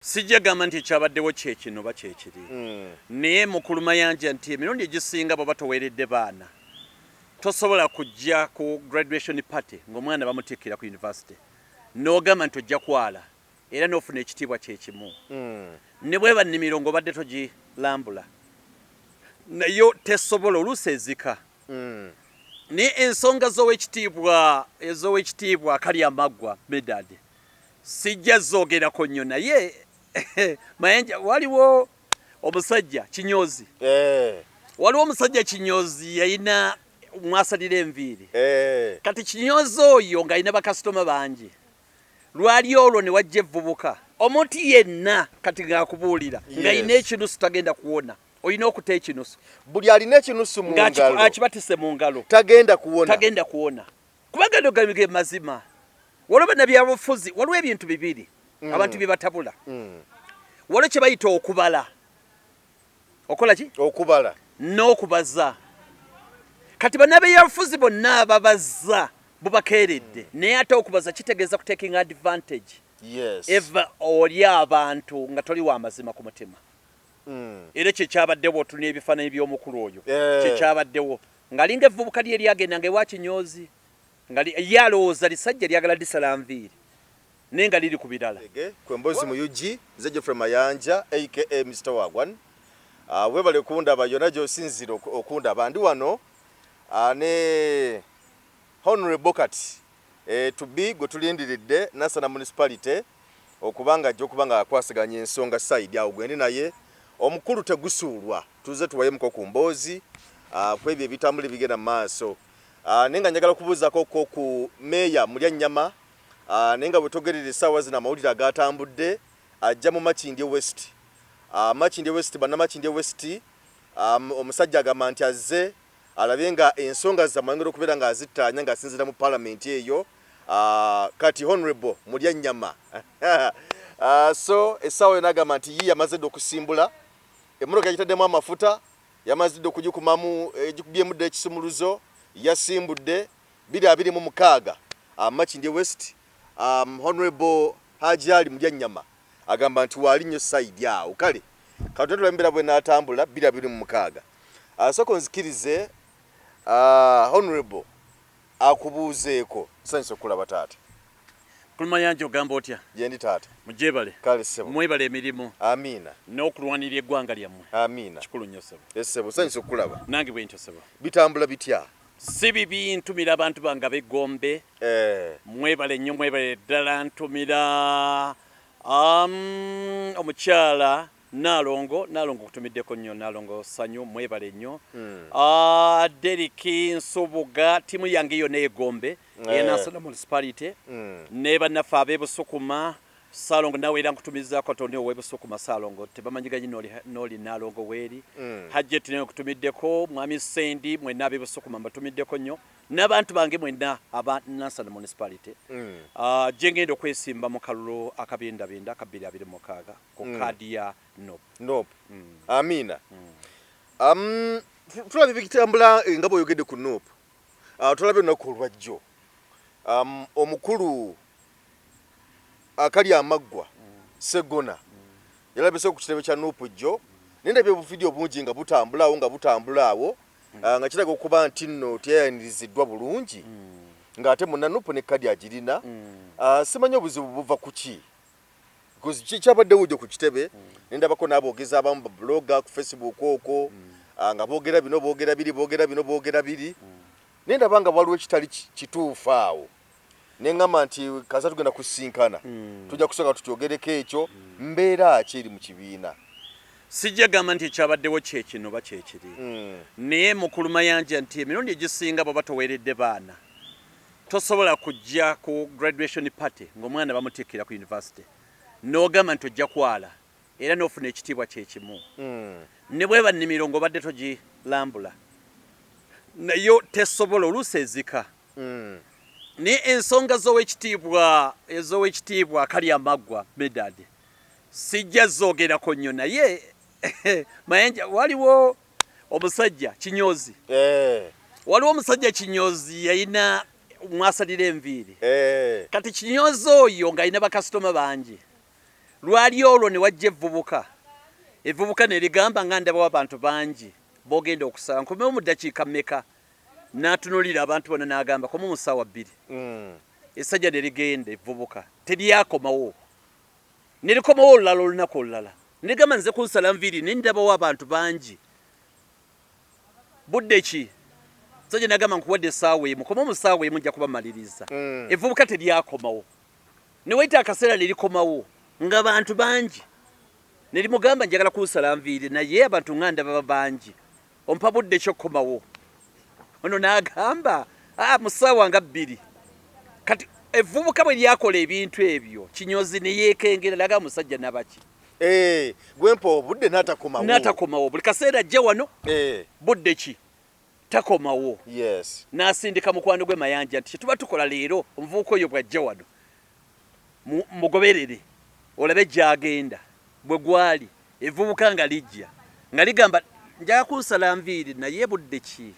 Sijja gamba nti ekyabaddewo kyekino oba kyekiri, naye mukulu Mayanja nti emirundi egisinga bw'oba toweeredde baana tosobola kujja ku graduation party ng'omwana bamutikkira ku university n'ogamba nti ojja kwala era n'ofuna ekitiibwa kyekimu. Ne bweba nnimiro ng'obadde togilambula nayo tesobola, oluusi ezika. Naye ensonga z'owekitiibwa ez'owekitiibwa Kalyamaggwa Medard sijja zoogerako nnyo, naye Mayanja, waliwo omusajja kinyozi, waliwo omusajja kinyozi yalina mwasalira enviiri. Kati kinyozi oyo ng'alina bakasitoma bangi, lwali olwo ne wajja evvubuka, omuntu yenna kati ng'akubuulira ng'alina ekinusu tagenda kuwona, olina okuta ekinusu. Buli alina ekinusu mu ngalo akibatise mu ngalo tagenda kuwona. Tagenda kuwona, kubanga no ge mazima. Waliwo bannabyabufuzi, waliwo ebintu bibiri abantu bye batabula. Waliwo kye bayita okubala, okola ki? Okubala. N'okubaza. Kati bannabyabufuzi bonna ababaza bubakeeredde, naye ate okubaza kitegeeza ku taking advantage. Eva oli abantu nga toli wa mazima ku mutima. Era kyekyabaddewo, otuna ebifaananyi by'omukulu oyo. Kyekyabaddewo ng'alinga evvubuka lye eryagenda nga ewa kinyozi nga ye alowooza lisajja lyagala lisala nviiri, naye nga liri ku birala. Kwembozi mu UG, nze Geoffrey Mayanja aka Mr Wagwan. Webale kundaba yonna gy'osinziira okundaba. Ndi wano ne Honorable kati to be gwe tulindiridde Nansana Municipality okuba nga ajja okuba nga akwasaganya ensonga side awo gwendi naye omukulu tegusuulwa, tuze tuwayemuko ku mboozi ku ebyo ebitambula ebigenda mu maaso, naye nga njagala kubuuzaako ko ku meeya Mulyannyama, naye nga bwetogerera essaawa zino amawulire agatambudde ajja mu Makindye West. Makindye West, bannamakindye West, omusajja agamba nti azze alabye nga ensonga zammwe ayongera okubeera ng'azittaanya ng'asinziira mu palamenti eyo. Kati Honorable Mulyannyama, so essaawa yonna agamba nti ye yamaze dda okusimbula emmotoka, yagitaddemu amafuta, yamaze dda okugikumamu, egikubyemu dda ekisumuluzo, yasimbudde 2026 Makindye West. Honorable Haji Ali Mulyannyama agamba nti waali nnyo side awo. Kale kati tulaba embeera bwenaatambula 2026. Sooka onzikirize Honorable akubuuzeeko. Nsanyuse okukulaba, taata. Mukulu Mayanja, ogamba otya? Gyendi, taata. Mugyebale. Kale ssebo. Mwebale emirimu Amiina. n'okulwanirira eggwanga lyammwe. Amiina. Kikulu nnyo, ssebo. Essebo, nsanyuse okukulaba. Nange bwe ntyo, ssebo. Bitambula bitya? Si bibi, ntumira abantu bange ab'eggombe. Mwebale nnyo, mwebale ddala. Ntumira omukyala Naalongo, Naalongo kutumiddeko nnyo, Naalongo Sanyu, mwebale nnyo. Deriki Nsubuga, ttiimu yange yonna ey'eggombe eya Nansana Municipality ne bannaffe ab'e Busukuma. Saalongo nawe era nkutumizaako, Katonda ow'e Busukuma. Saalongo tebamanyiganyi n'oli Naalongo weeri. Hajjati nawe nkutumiddeko, Mwami Sendi, mwenna ab'e Busukuma mbatumiddeko nnyo n'abantu bange mwenna aba Nansana Municipality, gye ngenda okwesimba mu kalulu akabindabinda aka 2026 ku kaadi ya NUP. NUP. Amiina. Tulabye bitambula nga bw'oyogedde ku NUP. Tulabye olunaku olwajjo omukulu akali amaggwa Segona yalabise ku kitebe kya NUP jjo, naye ndabye obuvidiyo bungi nga butambula awo nga kiraga okuba nti nno teyayaniriziddwa bulungi, ng'ate munna NUP ne kadi agirina. Simanyi obuzibu buva ku ki, because kyabaddewo jjo ku kitebe, nendabako n'aboogezi abamu ba blogger ku Facebook okwo nga boogera bino, boogera biri, boogera bino, boogera biri, naye ndaba nga waliwo ekitali kituufu awo, neŋŋamba nti kaza tugenda kusinkana, tujja kusooka tutyogereko ekyo. Mbeera ki eri mu kibiina? Sijja gamba nti ekyabaddewo kyekino oba kyekiri, naye mukulu Mayanja nti emirundi egisinga bw'oba toweeredde baana tosobola kujja ku graduation party ng'omwana bamutikkira ku university n'ogamba nti ojja kwala era n'ofuna ekitiibwa kyekimu. Ne bweba nnimiro ng'obadde togilambula nayo tesobola, oluusi ezika. Naye ensonga z'owekitiibwa ez'owekitiibwa Kalyamaggwa Medard sijja zoogerako nnyo, naye Mayanja, waliwo omusajja kinyozi, waliwo omusajja kinyozi yalina mwasalira enviiri. Kati kinyozi oyo ng'alina bakasitoma bangi, Lwali olwo ne wajja evvubuka, evvubuka ne ligamba nga ndabawo abantu bangi b'ogenda okusala, nkomewo mu ddakiika mmeka? N'atunuulira abantu bonna n'agamba komawo mu ssaawa bbiri. Essajja ne ligenda, evvubuka teryakomawo. Ne likomawo olulala olunaku olulala ne ligamba nze kunsala nviiri ne ndabawo abantu bangi. Budde ki? Musajja n'agamba nkuwadde essaawa emu, komawo mu ssaawa emu nja kubamaliriza. Evvubuka teryakomawo. Ne wayita akaseera ne likomawo nga bantu bangi. Ne limugamba njagala kunsala nviiri naye abantu nga ndaba bangi. Ompa budde ki okukomawo? Ono n'agamba mu ssaawa nga bbiri. Kati evvubuka bwe lyakola ebintu ebyo kinyozi ne yeekengera n'agamba musajja nabaki. Eh, gwempa obudde n'atakomawo. N'atakomawo buli kaseera ajja wano. Eh. Budde ki? Takomawo. Yes. N'asindika mukwano gwe Mayanja nti kyetuba tukola leero omuvubuka oyo bw'ajja wano mugoberere olabe gy'agenda. Bwe gwali evvubuka nga lijja nga ligamba njagala kunsala nviiri naye budde ki?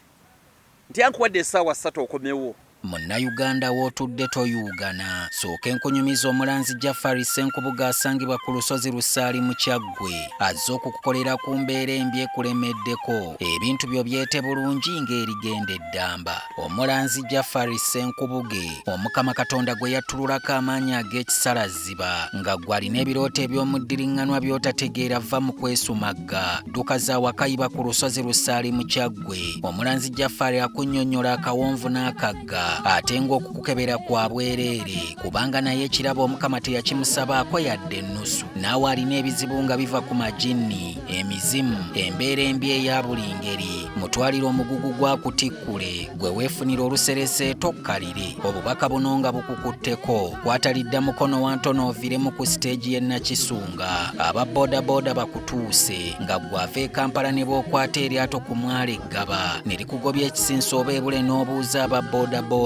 Nti ankuwadde essaawa ssatu okomewo. Munnayuganda w'otudde toyuugana. Sooka enkunyumiza omulanzi Jafari Ssenkubuge asangibwa ku lusozi Lusaali mu Kyaggwe azze okukukolera ku mbeera embi ekulemeddeko ebintu byo byete bulungi ng'erigenda eddamba. Omulanzi Jafari Ssenkubuge Omukama Katonda gwe yattululako amaanyi ag'ekisalazziba nga ggwe alina ebirooto eby'omuddiriŋŋanwa by'otategeera vva mu kwesumagga dduka za wakayiba ku lusozi Lusaali mu Kyaggwe. Omulanzi Jafari akunnyonnyola akawonvu n'akagga ate ng'okukukebera kwa bwereere kubanga naye ekirabo Omukama teyakimusabaako yadde ennusu. Naawe alina ebizibu nga biva ku majinni, emizimu, embeera embi eya buli ngeri, mutwalire omugugu gw'akutikkule gwe weefunira olusereseeto okkalire. Obubaka buno nga bukukutteko, kwatalidda mukono wa ntono oviremu ku siteegi y'e Nakisunga. Aba bodaboda bakutuuse nga ggwe ava e Kampala ne bw'okwata eryato ku mwalo e Ggaba ne likugobya ekisinso oba ebule n'obuuza aba bodaboda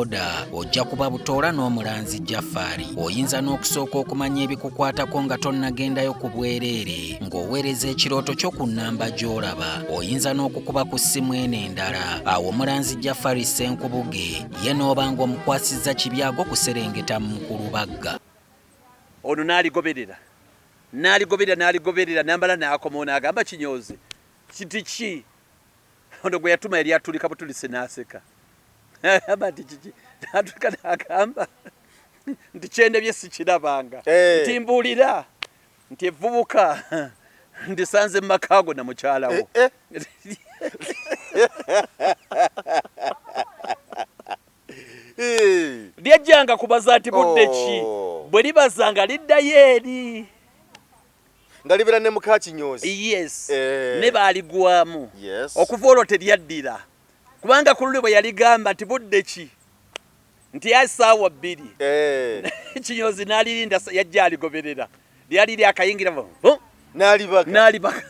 ojja kuba butoola n'omulanzi Jafari. Oyinza n'okusooka okumanya ebikukwatako nga tonnagendayo ku bwereere ng'oweereza ekirooto kyo ku nnamba gy'olaba. Oyinza n'okukuba ku ssimu eno endala. Awo omulanzi Jafari Ssenkubuge ye n'oba ng'omukwasizza kibyago kuserengeta mu Nkulubagga. Ono n'aligoberera, n'aligoberera, n'aligoberera n'amala n'akomawo n'agamba Kinyoozi nti ki? Ono gwe yatuma yali atulika butulisi n'aseka. Agamba nti kiki? N'atulika n'agamba nti kyendebye sikirabanga. Eh. Nti mbuulira nti evvubuka ndisanze mu maka go na mukyala wo. Eh, eh. Lyajjanga kubaza nti budde ki? Oh. Bwe libaza nga liddayo eri. Nga libeera ne muka kinyoozi. Yes. Eh. Ne baaligwamu. Yes. Okuva olwo teryaddira. Kubanga ku luli bwe yaligamba nti budde ki? Nti ya ssaawa bbiri. Eh. Kinyoozi n'alirinda yajja aligoberera. Lyali lyakayingira vu. N'alibaka. N'alibaka.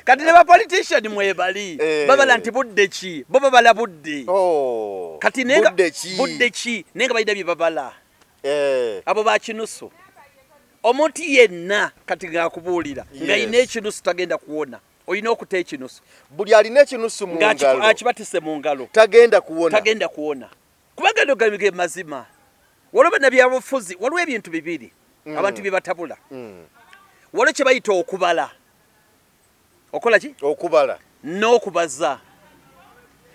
Kati ne ba politician mwebali. Eh. Babala nti budde ki? Bo babala budde. Oh. Kati naye nga budde ki? Budde ki? Naye nga balina bye babala. Eh. Abo ba kinusu. Omuntu yenna kati ng'akubuulira Yes. ng'alina ekinusu tagenda kuwona. Olina okuta ekinusu. Buli alina ekinusu mu ngalo. Akibatise mu ngalo. Tagenda kuwona. Tagenda kuwona. Kubanga ndo ge mazima. Waliwo bannabyabufuzi, waliwo ebintu bibiri abantu bye batabula. Waliwo kye bayita okubala. Okola ki? Okubala. N'okubaza.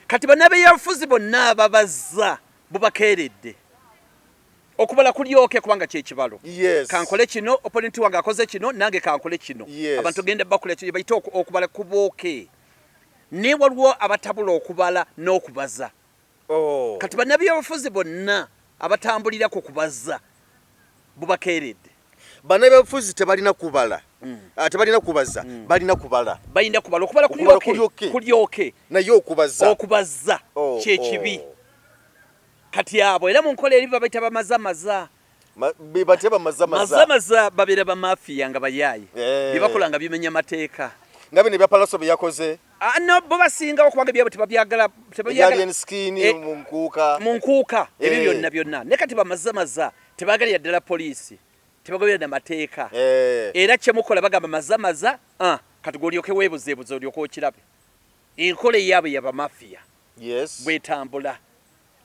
Kati bannabyabufuzi bonna ababaza bubakeeredde. Okubala kulyoke kubanga kye kibalo. Yes. Kankole kino, opponent wange akoze kino, nange kankole kino. Yes. Abantu genda bakula kye bayita okubala kubooke. Naye waliwo abatabula okubala n'okubaza. Oh. Kati bannabyabufuzi bonna abatambulira ku kubaza bubakeeredde. Bannabyabufuzi tebalina kubala. Tebalina kubaza, balina kubala. Balina kubala. Okubala Okubala kulyoke. kulyoke. Kulyoke. Naye okubaza. Okubaza Oh, kye kibi. oh. Kati abo era mu nkola eri babayita bamazamaza. Batya bamazamaza? Mazamaza babeera ba mafia nga bayaaye. Eh. Bye bakola nga bimenya mateeka. Nga bino ebya Pallaso bye yakoze. No, bo basingawo kubanga ebyabwe tebabyagala, tebabyagala. Ebya Alien Skin mu nkuuka. Mu nkuuka, ebyo Eh. byonna byonna. Naye kati bamazamaza tebaagalira ddala poliisi. Tebagoberera na mateeka. Eh. Era kye mukola bagamba mazamaza, kati gwe olyoke weebuzeebuze olyoke okirabe. Enkola eyaabwe ya bamafia. Yes. Bw'etambula.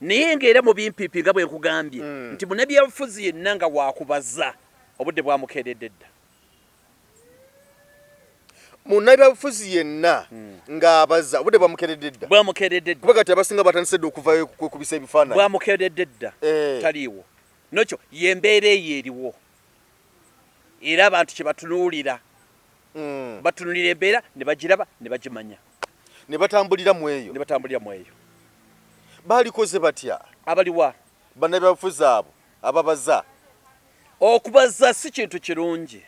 Naye ng'era mu bimpipi nga bwe nkugambye nti munnabyabufuzi yenna nga waakubaza Obudde bwamukeeredde dda. Munnabyabufuzi yenna ng'abaza, obudde bwamukeeredde dda. Bwamukeeredde dda. Kuba kati abasinga batandise dda okuvayo kwekubisa ebifaananyi. Bwamukeeredde dda. Taliiwo. Nokyo yembeera eyo eriwo, era abantu kye batunuulira, batunuulira embeera ne bagiraba ne bagimanya. Ne batambulira mu eyo. Ne batambulira mu eyo. Baalikoze batya? Abaliwa? Bannabyabufuzi abo ababaza. Okubaza si kintu kirungi.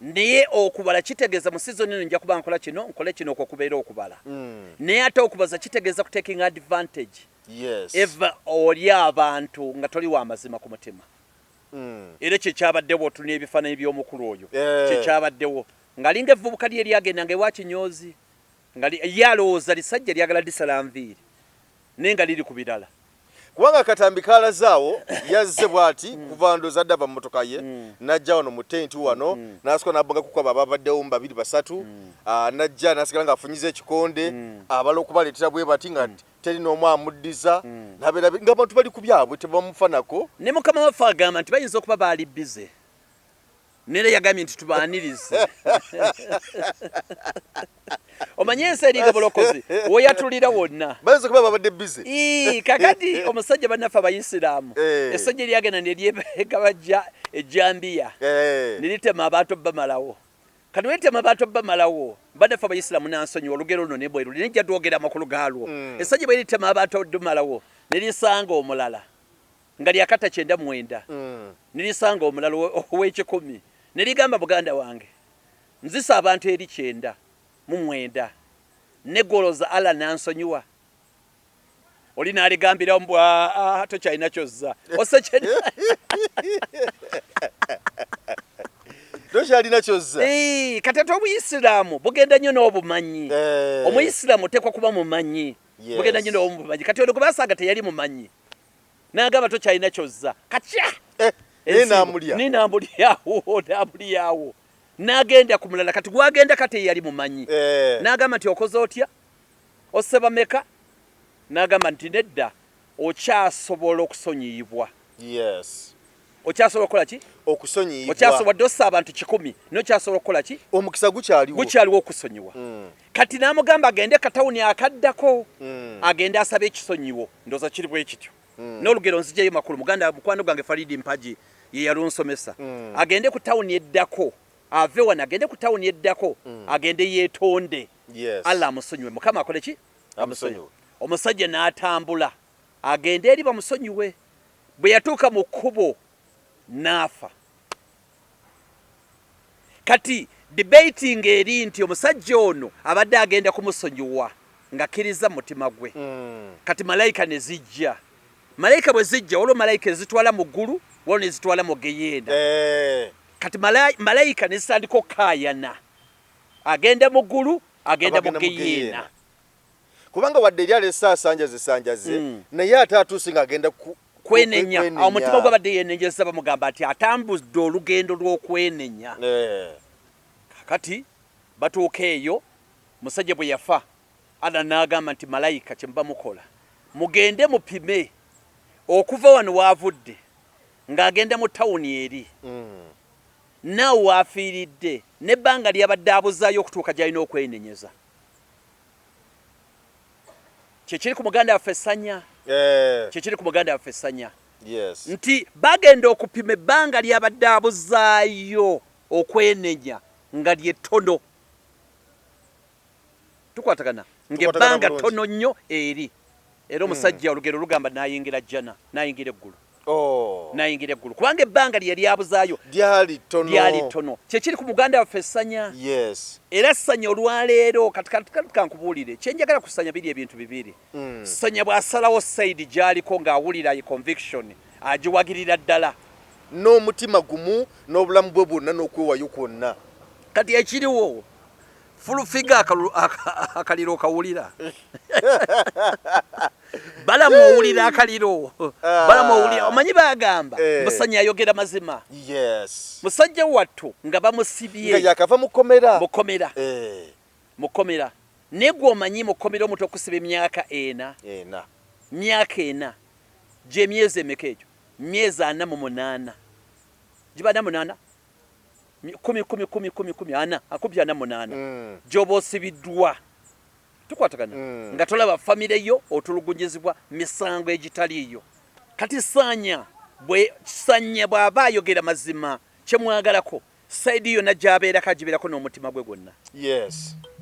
Naye okubala kitegeeza mu season eno nja kuba nkola kino, nkole kino, okwo kubeera okubala. Naye ate okubaza kitegeeza ku taking advantage. Eva oli abantu nga toli wa mazima ku mutima. Era kye kyabaddewo, otunula ebifaananyi by'omukulu oyo. Kye kyabaddewo. Ng'alinga evvubuka lye eryagendanga ewa kinyoozi. Nga ye alowooza lisajja lyagala lisala nviiri. Naye nga liri ku birala. Kubanga akatambi kalaze awo yazze bw'ati kuva ndowooza adde ava mu mmotoka ye n'ajja wano mu tenti wano n'asooka n'abonga ku kwabo ababaddewo mu babiri basatu, n'ajja n'asigala ng'afunyiza ekikonde, abala okubaleetera bwe bati nga teri n'omu amuddiza, n'abeera ng'abantu bali ku byabwe tebamufanako. Ne mukama waffe agamba nti bayinza okuba baali bbize. Nera yagambye nti tubaanirize. Omanye ensi eringa bulokozi woyatulira wonna. Bayinza okuba babadde busy. Kakati omusajja bannaffe abayisiraamu essajja eryagenda ne lyegabajja ejjambiya ne litema abantu bamalawo. Kati wetema abantu bamalawo, bannaffe abayisiraamu nansonyiwa olugero luno ne bwe luli nejja dwogera amakulu gaalwo. Essajja bwe litema abantu bamalawo ne lisanga omulala nga lyakata 99 ne lisanga omulala ow'ekikumi ne ligamba muganda wange nzisa abantu eri 99 negoloza Allah nansonyiwa. Oli n'aligambira mbwa tokyalina kyozza ose tokyalina kyozza. Kati ate obuyisiraamu bugenda nnyo n'obumanyi. Omuyisiraamu oteekwa kuba mumanyi. Bugenda nnyo n'obumanyi. Kati ono gwe basanga teyali mumanyi. N'agamba tokyalina kyozza. Katya! Naye n'amulya. Naye n'amulyawo, n'amulyawo. N'agenda ku mulala. Kati gw'agenda kati eyali mumanyi. N'agamba nti okoze otya? Osse bameka? N'agamba nti nedda, okyasobola okusonyiyibwa. Okyasobola okukola ki? Okusonyiyibwa. Okyasobola, wadde ossa abantu 100, naye okyasobola okukola ki? Omukisa gukyaliwo. Gukyaliwo okusonyiwa. Kati n'amugamba agende katawuni akaddako, agende asabe ekisonyiwo. Ndowooza kiri bwe kityo. N'olugero nzijayo makulu, muganda mukwano gwange Faridi Mpagi ye yalunsomesa. Agende ku tawuni eddako, ave wano agende ku tawuni eddako, agende yeetonde. Allah amusonyiwe. Mukama akole ki? Amusonyiwe. Omusajja n'atambula agende eri bamusonyiwe. Bwe yatuuka mu kkubo n'afa. Kati debating eri nti omusajja ono abadde agenda kumusonyiwa ng'akkiriza mu mutima gwe. Kati malayika ne zijja. Malayika bwe zijja, waliwo malayika ezitwala mu ggulu, waliwo n'ezitwala mu geyeena. Kati malayika ne zitandika okukaayana. Agenda mu ggulu, agenda mu geyeena. Kubanga wadde eri aleese asanjaze sanjaze, naye ate atuuse ng'agenda kwenenya. Awo omutima gwabadde yeenenyeza, bamugamba nti atambudde olugendo lw'okwenenya. Kakati batuuka eyo, musajja bwe yafa, Allah n'agamba nti malayika kye muba mukola, mugende mupime okuva wano w'avudde ng'agenda mu tawuni eri, naawe w'afiiridde n'ebbanga ly'abadde abuzaayo okutuuka gy'alina okwenenyeza. Kyekiri ku muganda waffe Sanya. Kyekiri ku muganda waffe Sanya. Nti bagenda okupima ebbanga ly'abadde abuzaayo okwenenya nga lye ttono. Tukwatagana ng'ebbanga ttono nnyo eri. Era omusajja olugero lugamba n'ayingira jjana, n'ayingira eggulu. N'ayingira eggulu kubanga ebbanga lye yali abuzaayo lyali ttono. Lyali ttono. Kyekiri ku muganda waffe Sanya. Era Sanya olwaleero kati kankubuulire kye njagala ku Sanya biri ebintu bibiri. Sanya bw'asalawo side gy'aliko ng'awulira ye conviction agiwagirira ddala. N'omutima gumu n'obulamu bwe bwonna n'okwewayo kwonna. Kati ekiriwo full figure akaliro okawulira. Balamu owulira akaliro. Balamu owulira. Omanyi bagamba Musanya ayogera mazima. Musajja wattu nga bamusibye. Nga yakava mu kkomera. Mu kkomera. Mu kkomera. Naye gwe omanyi mu kkomera omuntu okusiba emyaka ena. Ena. Myaka ena. Gy'emyezi emeka egyo? Myezi 48. Giba 48, 10 10 10 10 10 ana akubya 48 Gyoba osibiddwa, tukwatagana, nga tolaba famire yo, otulugunyizibwa misango egitaliiyo. Kati Sanya bwe Sanya bw'aba ayogera mazima, kyemwagalako side yonna gy'abeerako agibeerako n'omutima gwe gwonna.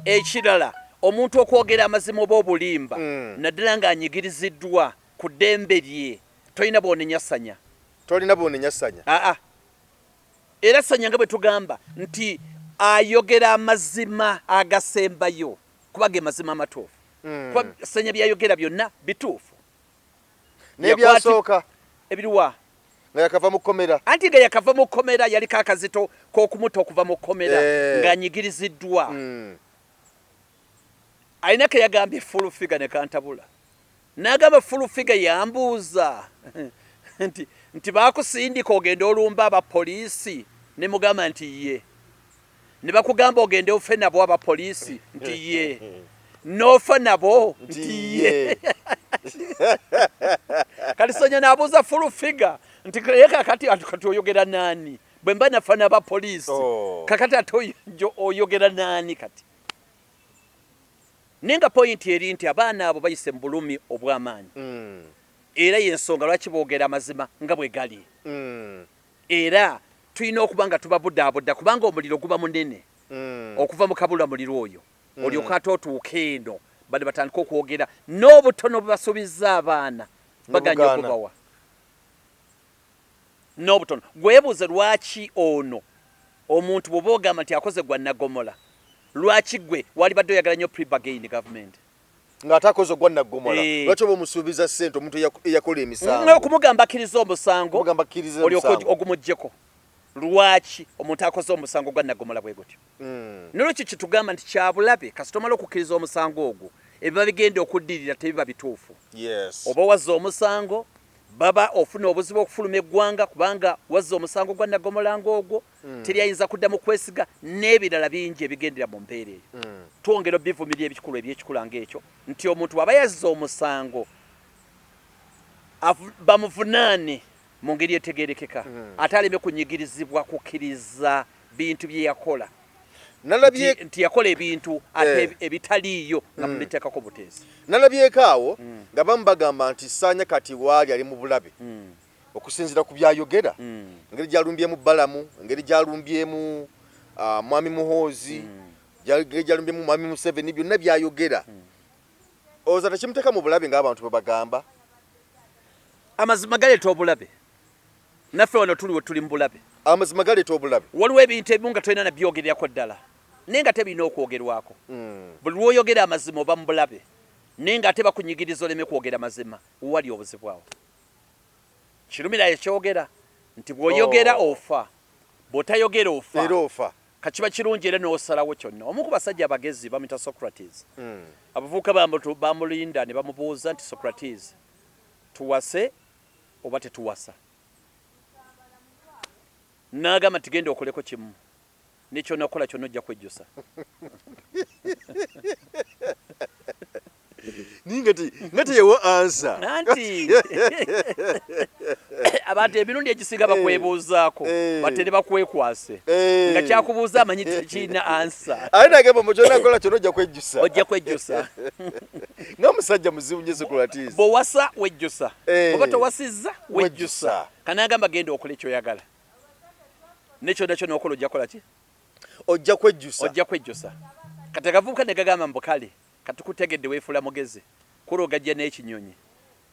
Ekirala, omuntu okwogera amazima oba obulimba, naddala ng'anyigiriziddwa ku ddembe lye, tolina bw'onenya Sanya. Tolina bwonenya Sanya. Aa, era Sanya nga bwe tugamba nti ayogera amazima agasembayo, kuba ge mazima amatuufu, kuba Sanya byayogera byonna bituufu. N'ebyasooka. Ebiriwa? Nga yakava mu kkomera. Anti nga yakava mu kkomera, yaliko akazito k'okumuta okuva mu kkomera, ng'anyigiriziddwa. Alina ke yagambye Full Figure ne kantabula, n'agamba Full Figure yambuuza nti bakusindika ogende olumba abapoliisi, ne mugamba nti ye, ne bakugamba ogende ofe nabo abapoliisi, nti ye, n'ofa nabo, nti ye. Kati Sanya n'abuuza Full Figure nti ye kakati kati oyogera naani bwe mba nafa n'abapoliisi? Oh. Kakati ate oyogera naani kati? Naye nga point eri nti abaana abo bayise mu bulumi obw'amaanyi, era yensonga lwaki boogera amazima nga bwe gali. Era tulina okuba nga tubabudaabuda, kubanga omuliro guba munene. Okuva mu kabula muliro oyo, olyoka ate otuuka eno, bano batandika okwogera n'obutono bwe basuubizza abaana baganya N'obugaana. okubawa n'obutono. Gwebuuze lwaki ono omuntu bw'oba ogamba nti akoze gwa nagomola, lwaki gwe walibadde oyagala nnyo plea bargain government? Ng'ate akoze ogwa naggomola. Lwaki oba omusuubiza ssente omuntu eyakola emisango? Okumugamba akkiriza omusango, Okumugamba akkiriza olyoke omusango. Ogumuggyeko. Lwaki omuntu akoze omusango gwa nagomola bwe gutyo? Nolwekyo kitugamba nti kyabulabe kasita omala okukkiriza omusango ogwo, ebiba bigenda okuddirira tebiba bituufu. Oba wazza omusango, baba ofuna obuzibu okufuluma eggwanga, kubanga wazza omusango gwa nagomola ng'ogwo, teri ayinza kuddamu kwesiga, n'ebirala bingi ebigendera mu mbeera eyo. Twongera obivumirira ebikulu ebyekikula ng'ekyo nti omuntu bw'aba yazza omusango, bamuvunaane mu ngeri etegerekeka, ate aleme kunyigirizibwa kukkiriza bintu bye yakola. Nalabye Nti yakola ebintu ate ebitaliiyo nga mubiteekako buteesi. Nalabyeko awo nga bamu bagamba nti Saanya kati waali ali mu bulabe okusinziira ku byayogera, engeri gyalumbyemu Balamu, engeri gyalumbyemu mwami Muhoozi, engeri gyalumbyemu mwami Museveni, byonna byayogera. Olowooza tekimuteeka mu bulabe ng'abantu bwe bagamba? Amazima galeeta obulabe. Naffe wano tuli we tuli mu bulabe. Amazima galeeta obulabe. Waliwo ebintu ebimu nga tolina nabyogererako ddala, naye nga tebirina okwogerwako. Buli lw'oyogera amazima oba mu bulabe, naye ng'ate bakunyigiriza oleme kwogera mazima. Wali obuzibu awo. Kirumira yakyogera nti bw'oyogera ofa, bw'otayogera ofa. Era ofa. Kakiba kirungi era n'osalawo kyonna. Omu ku basajja abagezi bamuyita Socrates. Abavubuka bamulinda ne bamubuuza nti, "Socrates, tuwase oba tetuwasa?" N'agamba nti, "Genda okoleko kimu, ne ky'onookola kyonna ojja kwejjusa." Naye nga teyewa answer. Anti abantu emirundi egisinga bakwebuuzaako, batere bakwekwase, nga kyakubuuza amanyi tekirina answer. Ate nagamba mu ky'onaakola kyonna ojja kwejjusa. Ojja kwejjusa. Nga musajja muzibu nnyo Socrates. Bw'owasa wejjusa, oba towasizza wejjusa. Wejjusa. Kanagamba genda okole kyoyagala, ne kyonna kyonookola ojja kukola ki? Ojja kwejjusa. Ojja kwejjusa. Kati akavubuka ne gagamba mbu kale katukutegedde, weefuula mugezi, kula ogajja n'ekinyonyi,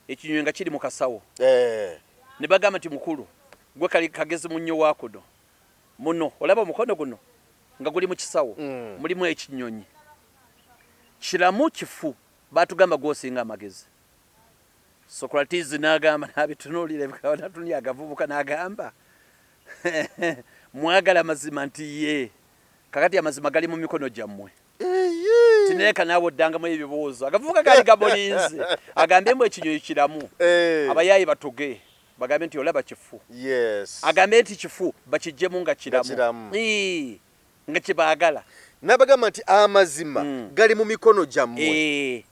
ekinyonyi nga kiri mu kasawo. Ne bagamba nti, "Mukulu gwe kali kagezi munnyo wa kuno muno, olaba omukono guno nga guli mu kisawo, mulimu ekinyonyi kiramu kifu, batugamba gwosinga amagezi." Socrates n'agamba, n'abitunuulira, n'atunuulira agavubuka n'agamba, "Mwagala mazima?" Nti ye. "Kakati amazima gali mu mikono gyammwe." Tinereka naawe oddangamu ebibuuzo. Agavubuka gaali gamulinze agambe mbu ekinyonyi kiramu, abayaayi batuge bagambe nti olaba kifu, agambe nti kifu, bakiggyemu nga kiramu. Kiramu. Ii, nga kyebaagala. N'abagamba nti amazima gali mu mikono gyammwe.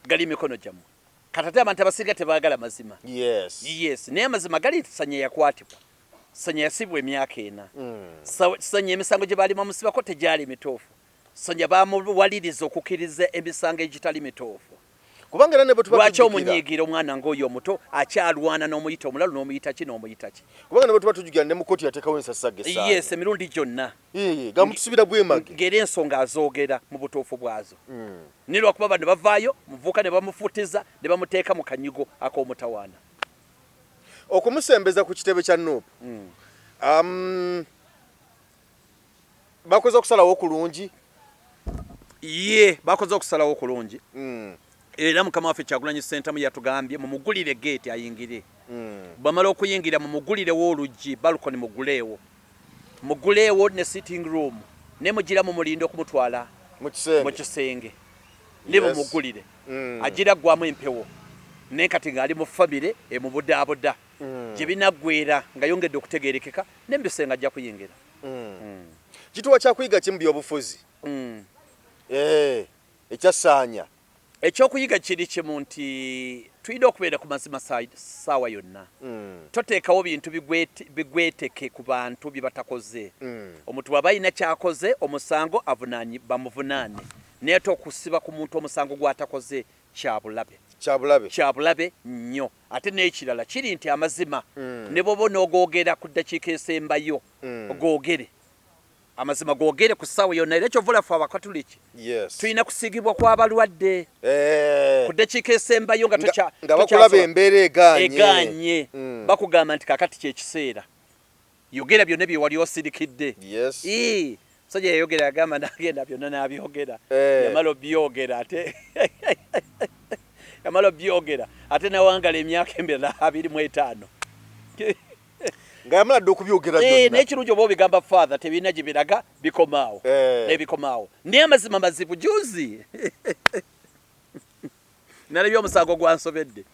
Gali mikono gyammwe. Kati ate abantu abasinga tebaagala mazima. Yes, naye amazima gali Sanya yakwatibwa. Sanya yasibwa emyaka 4. Sanya emisango gye baali bamusibako tegyali mituufu. Sanya bamuwaliriza okukkiriza emisango egitali mituufu. Kubanga era ne bwe tuba Lwaki tujjukira omunyiigira omwana ng'oyo omuto akyalwana n'omuyita omulalu n'omuyita ki n'omuyita ki? Kubanga ne bwe tuba tujjukira ne mu kkooti yateekawo ensasage essaala. Yes, emirundi gyonna. Ee, gamutusibira bwemage. Ng'era ensonga azoogera mu butuufu bwazo. Naye lwakuba bano bavaayo, omuvubuka ne bamufutiza ne bamuteeka mu kanyigo ak'omutawaana. Okumusembeza ku kitebe kya Nup. Bakoze okusalawo okulungi. Ye bakoze okusalawo okulungi. Era mukama waffe Kyagulanyi Ssentamu yatugambye mumugulire geeti ayingire. Bwamala okuyingira mumugulirewo oluggi, balcony muguleewo, muguleewo ne sitting room, ne mugira mumulinda okumutwala mu kisenge, ne mumugulire agira aggwamu empewo. Naye kati ng'ali mu famire emubudaabuda, gye binaggweera nga yongedde okutegeerekeka, ne mu bisenge ajja kuyingira. Kituwa kyakuyiga ki mu byobufuzi ekya Ssaanya? Ekyokuyiga kiri kimu nti tulina okubeera ku mazima ssaawa yonna. Toteekawo bintu bigweteke ku bantu bye batakoze. Omuntu bw'aba alina ky'akoze omusango bamuvunaane, naye ate okusiba ku muntu omusango gw'atakoze kya bulabe. Kya bulabe. Kya bulabe nnyo. Ate n'ekirala kiri nti amazima ne bw'oba onogoogera ku ddakiika esembayo, googere. Amazima googere ku ssaawa yonna. Era ky'ova olaba ffe Abakatuliki tulina kusiigibwa kw'abalwadde ku ddakiika esembayo nga nga bakulaba embeera egaanye. Egaanye. Bakugamba nti kaakati kye kiseera. Yogera byonna bye wali osirikidde. Ii, Omusajja yayogera yagamba n'agenda byonna n'abyogera. Yamala obyogera ate yamala obyogera ate nawangala emyaka emirala 25. Nga yamala dda okubyogera byonna. Naye ekirungi oba obigamba father tebirina gye biraga, bikomaawo. Bikomaawo. Naye amazima mazibu. Juzi nalabye omusango gwansobedde.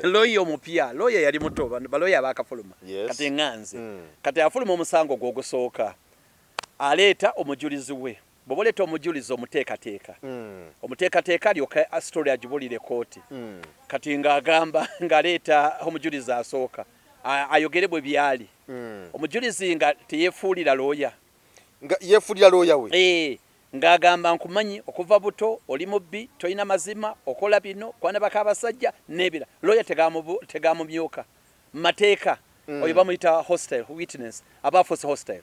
Lawyer omupya, lawyer yali muto, balawyer abaakafuluma. Kati ŋŋanze. Kati afuluma omusango gwe ogusooka, aleeta omujulizi we. Bw'oba oleeta omujulizi omuteekateeka. Omuteekateeka alyoke story agibulire kkooti. Kati ng'agamba ng'aleeta omujulizi asooka ayogere bwe byali. Omujulizi nga teyeefuulira looya. Nga yeefuulira looya we. Ng'agamba nkumanyi okuva buto, oli mubbi, tolina mazima, okola bino, kwanabako abasajja n'ebirala. Looya tegamumyuka. Mu mateeka oyo bamuyita hostile witness, aba afuuse hostile.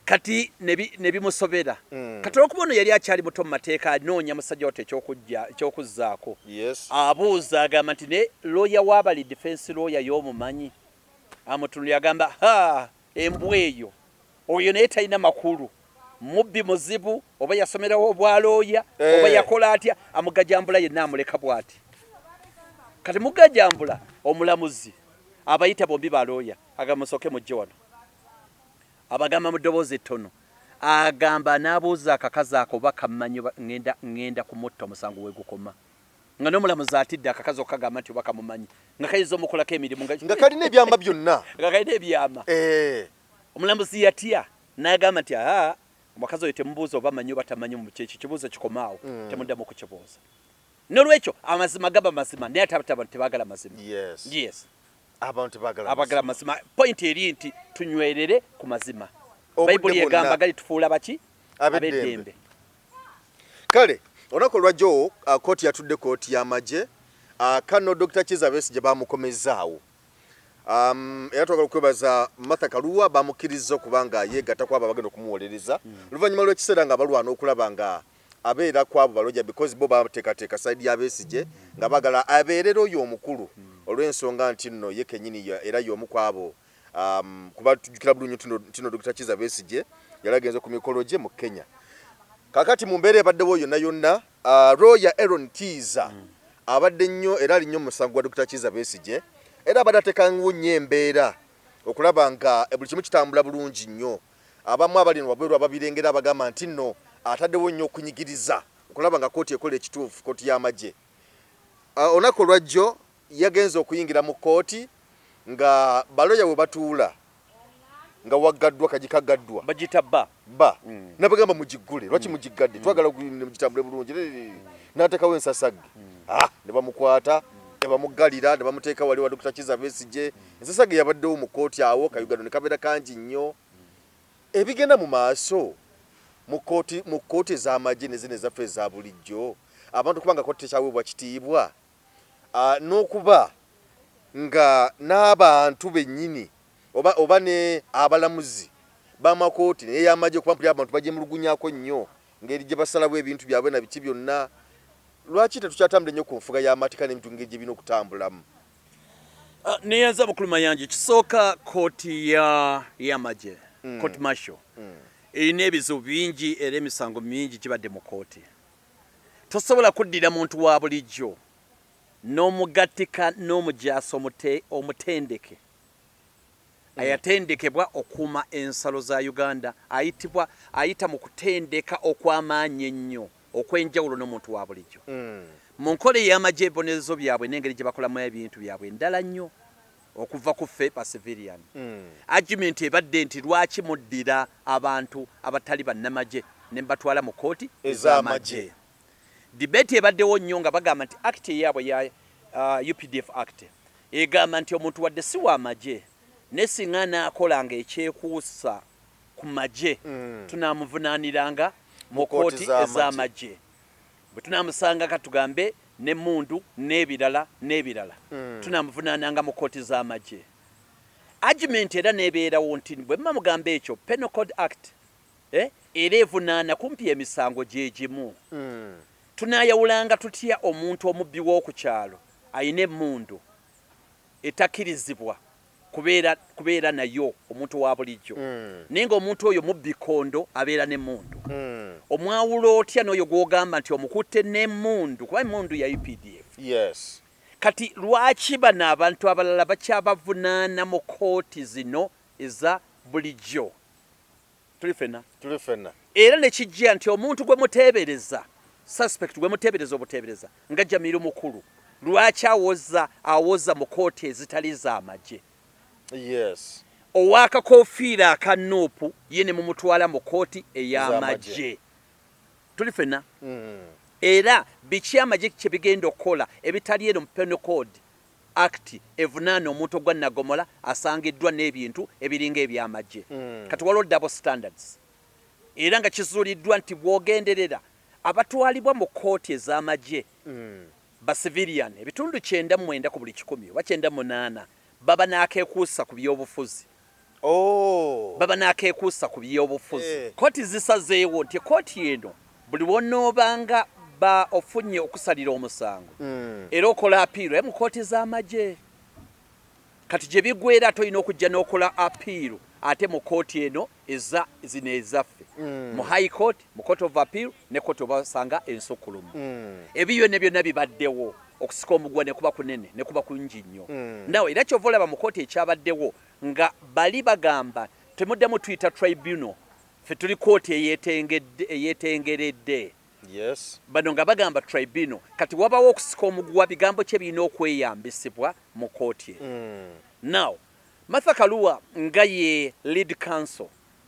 Kati ne bimusobera. Kati olw'okuba ono yali akyali muto mu mateeka, anoonya musajja wattu eky'okuzzaako. Abuuza agamba nti ne looya w'abali defense lawyer y'omumanyi? Amutunuulira agamba, ha, embwa eyo. Oyo naye talina makulu, mubbi muzibu, oba yasomerawo obwalooya, oba yakola atya, amugajambula yenna amuleka bw'ati. Kati mugajambula omulamuzi abayita bombi balooya, agamba musooke mujje wano. Abagamba mu ddoboozi ettono, agamba n'abuuza akakazi ako oba kammanyi oba ŋŋenda kumutta omusango we gukoma. Nga n'omulamuzi atidde akakazi okukagamba nti oba kamumanyi, nga kayinza omukolako emirimu nga kalina ebyama byonna. Nga kalina ebyama. Omulamuzi yatya n'agamba nti aa, omukazi oyo temubuuza oba amanyi oba tamanyi, mu kyekyo ekibuuzo kikome awo, temuddamu kukibuuza. N'olwekyo amazima gaba mazima, naye ate abantu tebaagala mazima. Yes. Abantu tebaagala Abagala mazima. Point eri nti tunywerere ku mazima. Bayibuli egamba galitufuula baki? Ab'eddembe. Kale olunaku olwajjo kkooti yatudde, kkooti y'amagye, kano Dr. Kizza Besigye bamukomezzaawo. Era twagala okwebaza Martha Karua, bamukkirizza okuba nga yeegatta ku abo abagenda okumuwolereza oluvannyuma lw'ekiseera nga balwana okulaba nga abeera ku abo baloja, because bo bateekateeka side ya Besigye nga baagala abeerera oyo omukulu olw'ensonga nti nno ye kennyini era y'omu ku abo, kuba tujjukira bulungi nti nno Dr. Kizza Besigye yali agenze ku mikolo gye mu Kenya. Kaakati mu mbeera ebaddewo yonna yonna, Lawyer Eron Kiiza abadde nnyo era ali nnyo mu musango gwa Dr. Kizza Besigye, era abadde ateekawo nnyo embeera okulaba nga buli kimu kitambula bulungi nnyo. Abamu abali wabweru ababirengera abagamba nti nno ataddewo nnyo okunyigiriza okulaba nga kkooti ekola ekituufu, kkooti y'amagye. Olunaku olwajjo yagenze okuyingira mu kkooti nga baloya we batuula nga waggaddwa, kagi kaggaddwa. Bagiyita bba. Bba. Nabagamba mugiggule, lwaki mugiggadde? Twagala mugitambule bulungi. N'ateekawo ensasagge. Ne bamukwata. Ne bamuggalira, ne bamuteeka wali wa Dr. Kizza Besigye. Ensasage yabaddewo mu kkooti awo, kayugano ne kabeera kangi nnyo. Ebigenda mu maaso mu kkooti ez'amagye ne zino ezaffe eza bulijjo, abantu kubanga kkooti tekyaweebwa kitiibwa, n'okuba nga n'abantu bennyini oba ne abalamuzi b'amakooti n'ey'amagye, kuba mpulira abantu bagyemulugunyako nnyo ngeri gye basalawo ebintu byabwe na biki byonna. Lwaki tetukyatambula nnyo ku nfuga y'amateeka n'ebintu ngeri gye birina okutambulamu? Neyanza, mukulu Mayanja. Kisooka, kooti ya y'amagye, court martial, erina ebizibu bingi era emisango mingi gibadde mu kooti. Tosobola kuddira muntu wa bulijjo n'omugattika n'omujaasi omutendeke ayatendekebwa okuuma ensalo za Uganda, ayitibwa ayita mu kutendeka okw'amaanyi ennyo okw'enjawulo n'omuntu wa bulijjo. Mu nkola ey'amagye, ebibonerezo byabwe n'engeri gye bakolamu ebintu byabwe ndala nnyo okuva ku ffe ba civilian. Argument ebadde nti lwaki muddira abantu abatali bannamagye ne mbatwala mu kooti ez'amagye? Debate ebaddewo nnyo nga bagamba nti act eyaabwe ya UPDF Act egamba nti omuntu wadde si wa magye, naye singa anaakolanga ekyekuusa ku magye, tunaamuvunaaniranga mu kooti ez'amagye bwe tunaamusanga, katugambe n'emmundu n'ebirala n'ebirala, tunaamuvunaananga mu kooti z'amagye. Argument era n'ebeerawo nti bwe muba mugamba ekyo, Penal Code Act era evunaana kumpi emisango gye gimu. Tunaayawulanga tutya omuntu omubbi w'oku kyalo ayina emmundu etakkirizibwa kubeera nayo omuntu wa bulijjo, naye ng'omuntu oyo mubbi kondo abeera n'emmundu? Omwawula otya n'oyo gw'ogamba nti omukutte n'emmundu, kuba emmundu ya UPDF? Kati lwaki bano abantu abalala bakyabavunaana mu kooti zino eza bulijjo? Tuli ffenna? Tuli ffenna. Era ne kijja nti omuntu gwe muteebereza, suspect gwe muteebereza obuteebereza nga Jamiru Mukulu, lwaki awoza mu kooti ezitali z'amagye? Ow'akakofiira aka NUP ye ne mumutwala mu kooti ey'amagye. Tuli ffenna? Era biki amagye kye bigenda okukola ebitali eno mu Penal Code Act evunaana omuntu ogwa nnagomola asangiddwa n'ebintu ebiringa eby'amagye? Kati waliwo double standards, era nga kizuuliddwa nti bw'ogenderera abatwalibwa mu kooti ez'amagye ba civilian, ebitundu 99 ku buli 100 oba 98 baba n'akeekuusa ku byobufuzi. Baba n'akeekuusa ku byobufuzi. Kooti zisazeewo nti kooti eno buli wonoobanga ba ofunye okusalira omusango, era okola appeal era mu kooti z'amagye. Kati gye bigwera ate olina okujja n'okola appeal ate mu kooti eno eza zino ezaffe, mu High Court, mu Court of Appeal ne kooti obasanga ensukkulumu. Ebyo byonna byonna bibaddewo, okusika omuguwa ne kuba kunene, ne kuba kungi nnyo. Nawe era kyova olaba mu kooti ekyabaddewo nga bali bagamba temuddamu tuyita tribunal, ffe tuli kooti eyetengeredde. Bano nga bagamba tribunal. Kati wabawo okusika omuguwa, bigambo kye birina okweyambisibwa mu kooti eno. Now Martha Karua nga ye lead counsel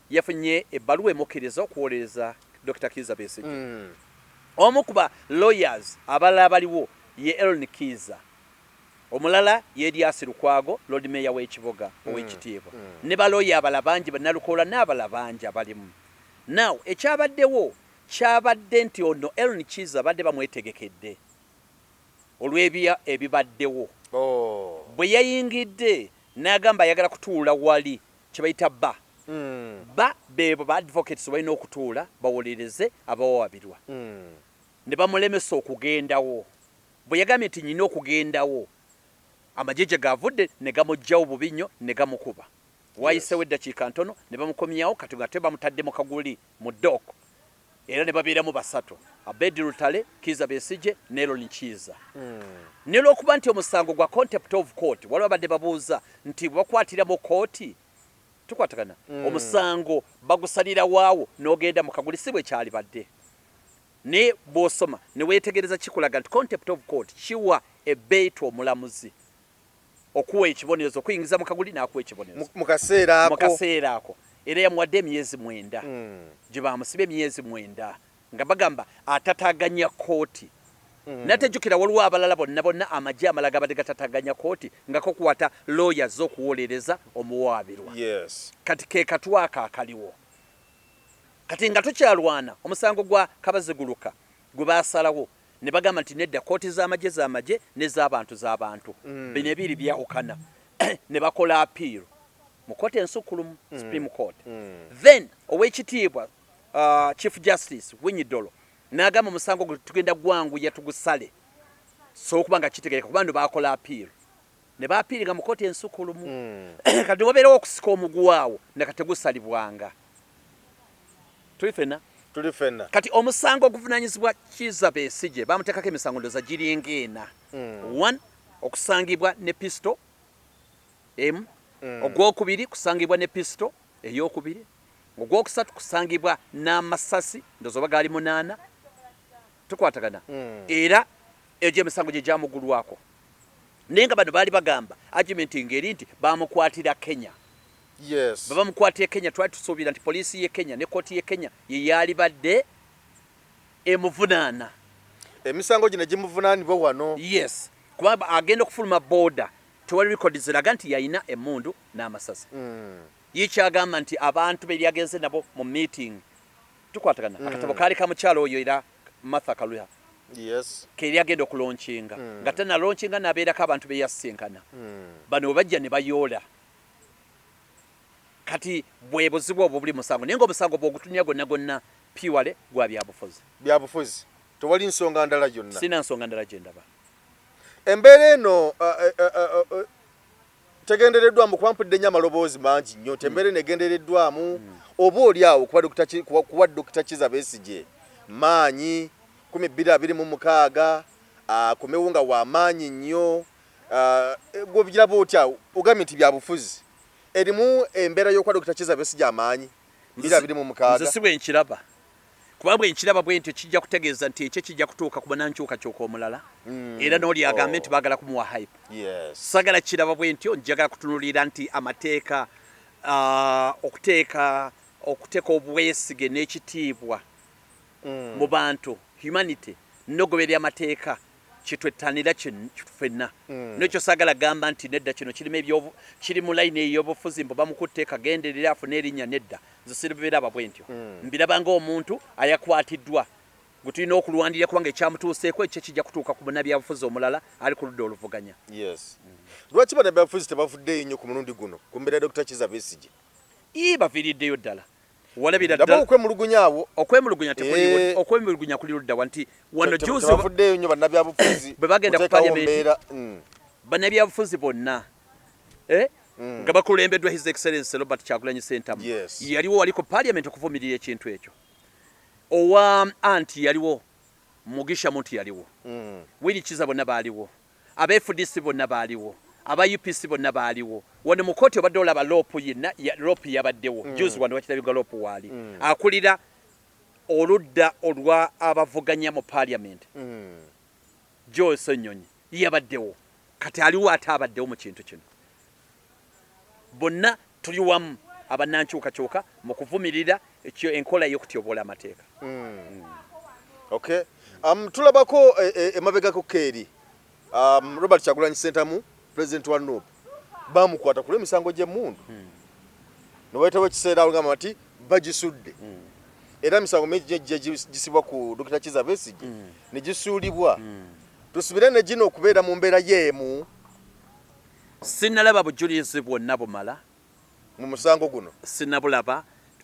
yafunye ebbaluwa emukkiriza okuwolereza Dr. Kiiza Besigye. Omu ku ba lawyers abalala abaliwo ye Eron Kiiza, omulala ye Erias Lukwago, Lord Mayor w'ekibuga ow'ekitiibwa, ne balooya abalala bangi, bannalukoola n'abalala bangi abalimu. Now ekyabaddewo kyabadde nti ono Eron Kiiza badde bamwetegekedde olw'ebya ebibaddewo. Bwe yayingidde n'agamba ayagala kutuula wali kye bayita bar. Bar beebo ba advocates balina okutuula bawolereze abawawaabirwa. Ne bamulemesa okugendawo. Bwe yagambye nti nyina okugendawo, amagye gye gavudde ne gamuggyawo bubi nnyo ne gamukuba. Wayiseewo eddakiika ntono ne bamukomyawo, kati ng'ate bamutadde mu kaguli mu dock, era ne babeeramu basatu: Abedi Lutale, Kiiza Besigye ne Eron Kiiza. Ne lw'okuba nti omusango gwa contempt of court, waliwo abadde babuuza nti bwe bakwatira mu kooti tukwatagana, omusango bagusalira waawo n'ogenda mu kaguli? Si bwe kyalibadde, naye bw'osoma ne weetegereza kikulaga nti contempt of court kiwa ebbeetu omulamuzi okuwa ekibonerezo, okuyingiza mu kaguli n'akuwa ekibonerezo mu kaseera mu ako. Kaseera ako. Era yamuwadde emyezi 9 gye bamusiba, emyezi 9 nga bagamba atataganya kooti. Nate jjukira waliwo abalala bonna bonna amagye amala gabadde gatataganya kooti nga kokwata looya z'okuwolereza omuwaabirwa. Kati ke katwaka akaliwo. Kati nga tukyalwana omusango gwa Kabaziguruka gwe baasalawo ne bagamba nti nedda, kkooti z'amagye z'amagye n'ez'abantu z'abantu. Bino ebiri byawukana. Ne bakola appeal mu kkooti ensukkulumu, Supreme Court. Then oweekitiibwa Chief Justice Winyi Dollo n'agamba omusango gwe tugenda gwanguya tugusale so okuba nga kitegeereka kuba no baakola appeal ne baapiiringa mu kkooti ensukkulumu. Kati wabeerawo okusika omuguwa awo nga tegusalibwanga. Tuli ffenna? Tuli ffenna. Kati omusango oguvunaanyizibwa Kizza Besigye bamuteekako emisango ndowooza giringa ena. One, okusangibwa ne pisito emu. Ogwokubiri kusangibwa ne pisito eyokubiri. Ogwokusatu kusangibwa n'amasasi ndowooza oba gaali 8. Tukwatagana. Era egyo emisango gye gyamugulwako. Naye nga bano baali bagamba argument ng'eri nti bamukwatira Kenya. Bwe bamukwatira Kenya twali tusuubira nti poliisi y'e Kenya ne kkooti y'e Kenya ye yaalibadde emuvunaana. Emisango gino egimuvunaanibwa wano. Yes. Kuba agenda okufuluma border tewali record ziraga nti yalina emmundu n'amasasi. Ye kyagamba nti abantu be yagenze nabo mu meeting tukwatagana. Akatabo kaali ka mukyala oyo era Martha Karua. Ke yali agenda okulonkinga. Nga tannalonkinga n'abeerako abantu be yasisinkana. Bano bwe bajja ne bayoola. Kati bwe buzibu obwo buli musango naye ng'omusango bw'ogutunulira gwonna gwonna purely gwa byabufuzi. Byabufuzi. Tewali nsonga ndala yonna. Sirina nsonga ndala gye ndaba. Embeera eno tegendereddwamu kuba mpulidde nnyo amaloboozi mangi nnyo nti embeera eno egendereddwamu oba oli awo kuwa Dokita Kizza Besigye maanyi 2026 akomewo nga wa maanyi nnyo. Gwe obiraba otya? Ogambye nti byabufuzi. Erimu embeera y'okuwa Dokita Kizza Besigye amaanyi 2026. Nze si bwe nkiraba. Kuba bwe nkiraba bwe ntyo kijja kutegeeza nti ekyo kijja kutuuka ku bannankyukakyuka omulala era n'oli agambe nti baagala kumuwa hype. Sagala kiraba bwe ntyo, njagala kutunuulira nti amateeka okuteeka okuteeka obwesige n'ekitiibwa mu bantu, humanity, n'okugoberera amateeka kitwettanira ffenna. N'ekyo saagala gamba nti nedda kino kirimu ebyobu kiri mu layini ey'obufuzi mbu bamukutte kagenderere afune erinnya nedda. Nze siribiraba bwe ntyo. Mbiraba ng'omuntu ayakwatiddwa gwe tulina okulwanirira kubanga ekyamutuuseeko ekyo kijja kutuuka ku munnabyabufuzi omulala ali ku ludda oluvuganya. Yes. Lwaki bannabyabufuzi tebavuddeeyo nnyo ku mulundi guno ku mbeera ya Dokita Kizza Besigye? Ii, baviiriddeyo ddala. Walabira ddala okwemulugunya awo. Okwemulugunya tekuliwo. Okwemulugunya kuli ludda wa nti wano juzi tebavuddeeyo nnyo bannabyabufuzi bwe bagenda ku parliament. Bannabyabufuzi bonna nga bakulembeddwa His Excellency Robert Kyagulanyi Ssentamu yaliwo wali ku parliament okuvumirira ekintu ekyo. Owa anti yaliwo, Mugisha Muntu yaliwo, Willy Kiza bonna baaliwo, aba FDC bonna baaliwo, aba UPC bonna baaliwo. Wano mu kooti obadde olaba LOP yenna, LOP yabaddewo juzi wano wakirabye nga LOP waali akulira oludda olwa abavuganya mu parliament Joel Ssenyonyi yabaddewo. Kati aliwo ate abaddewo mu kintu kino. Bonna tuli wamu abannankyukakyuka mu kuvumirira enkola y'okutyoboola amateeka. Okay. Tulabako emabegako keeri Robert Kyagulanyi Ssentamu president wa NUP bamukwata ku lw'emisango gy'emmundu. Ne wayitawo ekiseera agamba nti bagisudde. Era emisango mingi gye gisibwa ku Dokita Kizza Besigye ne gisuulibwa. Tusubire ne gino okubeera mu mbeera y'emu. Sinnalaba bujulizi bwonna bumala mu musango guno. Sinnabulaba.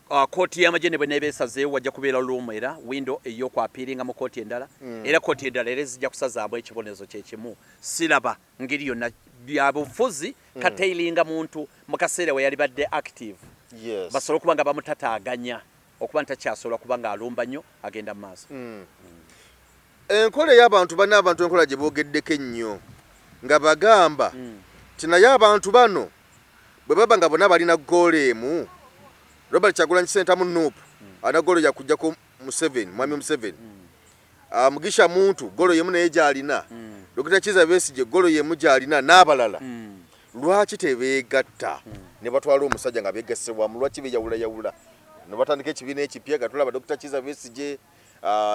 Kkooti y'amagye ne bw'eneeba esazeewo wajja kubeera room era window ey'okwapiiringa mu kkooti endala era kkooti endala era zijja kusazaamu ekibonerezo kye kimu. Siraba ngeri yonna byabufuzi katailinga muntu mu kaseera we yalibadde active basobole okuba nga bamutataaganya okuba nti takyasobola kuba ng'alumba nnyo agenda mu maaso. Enkola ey'abantu bano abantu enkola gye boogeddeko ennyo nga bagamba nti naye abantu bano bwe baba nga bonna balina ggoolo emu, Robert Kyagulanyi Ssentamu Nup alina ggoolo ya kuggyako Museveni, Mwami Museveni. Mugisha Muntu ggoolo y'emu naye gy'alina, Dokita Kizza Besigye ggoolo y'emu gy'alina n'abalala. Lwaki tebeegatta ne batwala omusajja nga beegasse wamu? Lwaki beeyawulayawula ne batandika ekibiina ekipya nga tulaba Dokita Kizza Besigye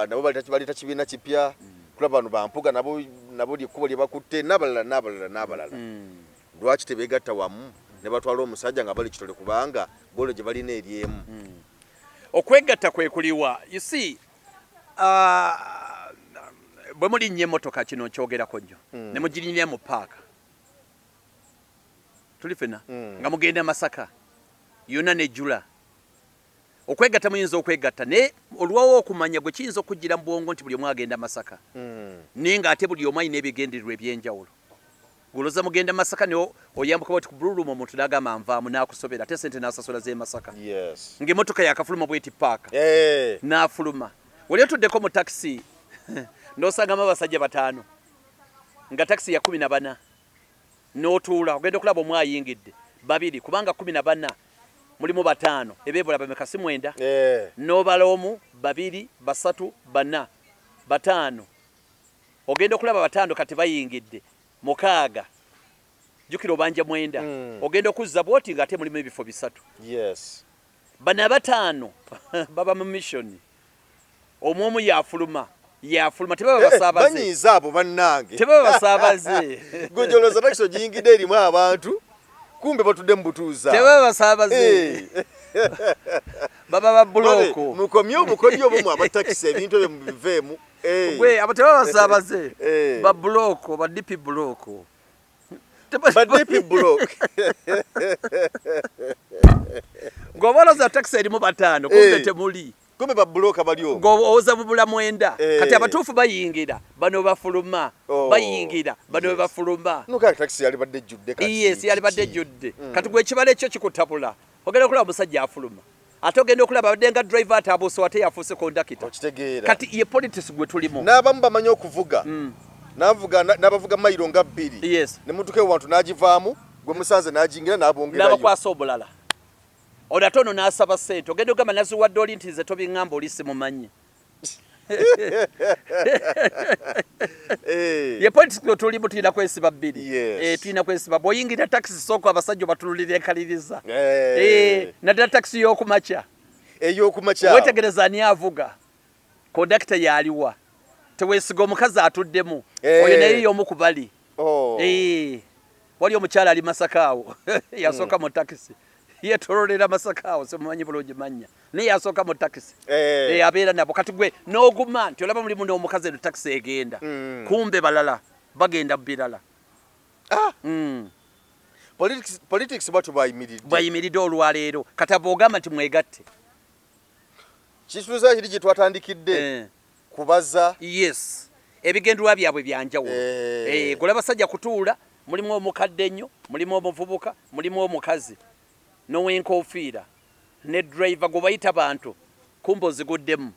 nabo baleeta kibiina kipya. Kulaba bano bampuga nabo nabo lyekkubo lye bakutte, n'abalala n'abalala n'abalala. Lwaki tebeegatta wamu ne batwala omusajja nga bali kitole, kubanga goal gye balina eri emu? Okwegatta kwe kuliwa? You see, bwe mulinnya emmotoka, kino nkyogerako nnyo, ne mugirinyira mu paaka, tuli fena nga mugenda Masaka yonna nejjula. Okwegatta muyinza okwegatta, naye olwawo okumanya gwe kiyinza okujjira mu bwongo nti buli omu agenda Masaka, naye ng'ate buli omu alina ebigendererwa ebyenjawulo. Goloza mugenda Masaka, naye oyambuka bwati ku Blue Room, omuntu n'agamba nvaamu, n'akusobera, ate sente n'asasula z'e Masaka, ng'emmotoka yakafuluma bweti paaka, n'afuluma. Wali otuddeko mu takisi n'osangamu abasajja bataano nga takisi ya 14, n'otuula, ogenda okulaba omu ayingidde, babiri, kubanga 14 mulimu bataano, ebeebula bameka? Si mwenda? Eh. N'obala omu, babiri, basatu, bana, bataano. Ogenda okulaba bataano kati bayingidde, mukaaga. Jjukira obanja mwenda. Ogenda okuzza bwoti ng'ate mulimu ebifo bisatu. Bano abataano baba mu mission, omu omu yafuluma, yafuluma, tebaba basaabaze. Banyiiza abo bannange. Tebaba basaabaze. Gojoloza takisi ogiyingidde erimu abantu, kumbe batudde mu butuuza. Tebaba basaabaze. Baba ba block. Mukomye obukodyo obumu, abatakisi, ebintu ebyo mubiveemu. Gwe abo tebaba basaabaze. Ba block, ba DP block. Ba DP block. Ng'oba olowooza takisi erimu bataano, kumbe temuli. Kumbe ba block bali omwo. Ng'owoza bubula mwenda. Kati abatuufu bayingira, bano bafuluma. Bayingira, bano bafuluma. No, kale takisi yali badde ejjudde kati. Yes, yali badde ejjudde. Kati gwe ekibalo ekyo kikutabula. Ogenda okulaba omusajja afuluma, ate ogenda okulaba abadde nga driver ate abuuse, ate yafuuse kondakita. Okitegeera. Kati ye politics gwe tulimu. N'abamu bamanyi okuvuga, n'avuga n'abavuga mayiro nga 2, ne mutuuka ewantu n'agivaamu, gwe musanze n'ajingira n'abongerayo. N'abakwasa omulala ono, ate ono n'asaba ssente. Ogenda ogamba naziwadde oli nti nze tobiŋŋamba, oli simumanyi. Ye politics gwe tulimu, tulina kwesiba bbiri. Eh, tulina kwesiba. Bw'oyingira takisi, sooka abasajja obatululira enkaliriza. Eh, naddala takisi y'okumakya. Ey'okumakya. Wetegereza ani avuga, kondakita yaliwa. Teweesiga omukazi atuddemu. Oyo naye y'omu ku bali. Eh, wali omukyala ali Masaka awo yasooka mu takisi, yetololera Masaka awo, simumanyi bulungi mannya, naye yasooka mu takisi. Eh, abeera nabo. Kati gwe n'oguma nti olaba mulimu n'omukazi, eno takisi egenda, kumbe balala bagenda mu birala. Ah! Politics bwatyo bwayimiridde. Bwayimiridde olwaleero. Kati aba ogamba nti mwegatte. Kituuza kiri gye twatandikidde, kubaza. Yes, ebigendererwa byabwe byanjawulo. Gwe basajja kutuula, mulimu omukadde ennyo, mulimu omuvubuka, mulimu omukazi n'ow'enkofiira ne driver. Gwe bayita bantu, kumbe oziguddemu.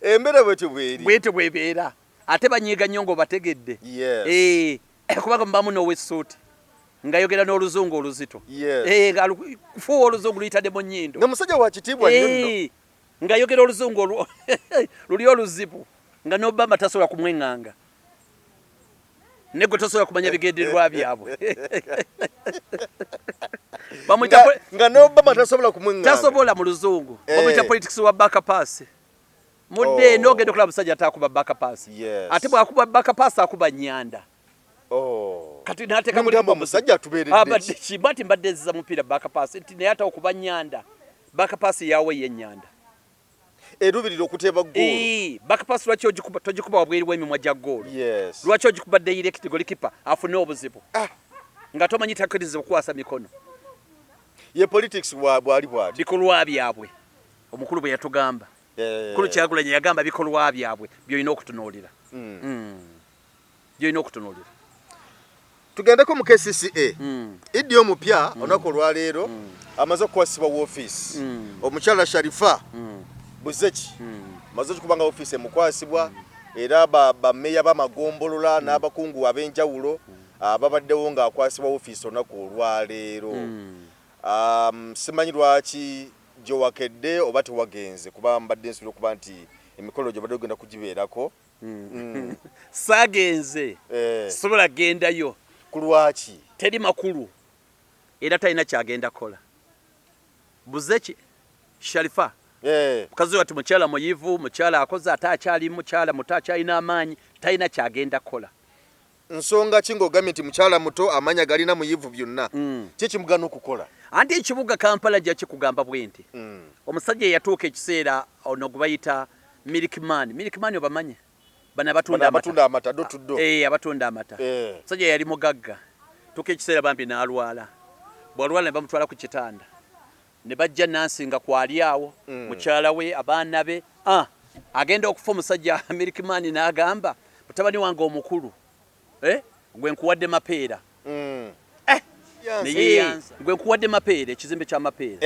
Embeera bwetyo bweri. Bwetyo bwebeera, ate banyiiga nnyo ng'obategedde. Kubanga mubamu n'owessuuti ngayogera n'oluzungu oluzito. Nga fuuwa oluzungu luyitadde mu nnyindo. Nga musajja wa kitiibwa nnyo nno. Ngayogera oluzungu olwo luli oluzibu, nga n'Obama tasobola kumweŋŋanga, ne gwe tosobola kumanya bigendererwa byabwe. Bamuyita Nga n'Obama tasobola kumweŋŋanga. Tasobola mu luzungu. Bamuyita politics wa back pass. Mudde eno, ogenda okulaba musajja ate akuba back pass. Ate bw'akuba back pass, akuba nyanda. Kati n'ateeka Nemugamba omusajja atubeeredde abadde ki? Kimba nti mbadde nziza mupiira back pass, nti naye ate okuba nyanda, back pass yawe y'ennyanda. Erubirira okuteeba ggoolo. Back pass lwaki ogikuba, togikuba wabweru w'emimwa gya ggoolo? Lwaki ogikuba direct, goalkeeper afune obuzibu? Nga tomanyi takkiriza okukwasa mikono. Ye politics bwali bwati. Bikolwa byabwe, omukulu bwe yatugamba. Mukulu Kyagulanyi yagamba bikolwa byabwe byolina okutunuulira. Byolina okutunuulira. Tugendeko mu KCCA. Iddi omupya olunaku olwaleero amaze okukwasibwa woofiisi, omukyala Sharifa Buzeki amaze okuba nga ofiisi emukwasibwa, era bameeya b'amagombolola n'abakungu ab'enjawulo babaddewo ng'akwasibwa ofiisi olunaku olwaleero. Simanyi lwaki gyowakedde oba tewagenze, kuba mbadde nsuubira okuba nti emikolo gyo badde ogenda kugibeerako. Saagenze. Sobola gendayo. Ku lwaki? Teri makulu, era talina kyagenda kukola. Buzeki Sharifa. Mukazi wati mukyala muyivu, mukyala akoze, ate akyali mukyala muto, akyalina amaanyi, talina kyagenda kukola. Nsonga ki ng'ogambye nti mukyala muto, amaanyi galina, muyivu, byonna, ki ekimugana okukola? Anti ekibuga Kampala jja kikugamba bwe nti omusajja eyatuuka ekiseera ono gwe bayita milkman, milkman obamanyi, bano abatunda amata. Abatunda amata door to door. Eh, abatunda amata. Omusajja yali mugagga, tuuka ekiseera bambi n'alwala. Bw'alwala ne bamutwala ku kitanda, ne bajja nansi nga kwali awo, mukyala we, abaana be. Ah, agenda okufa, omusajja milkman n'agamba, "Mutabani wange omukulu, eh, gwe nkuwadde Mapeera." Eh, neyeyanza, "Gwe nkuwadde Mapeera, ekizimbe kya Mapeera."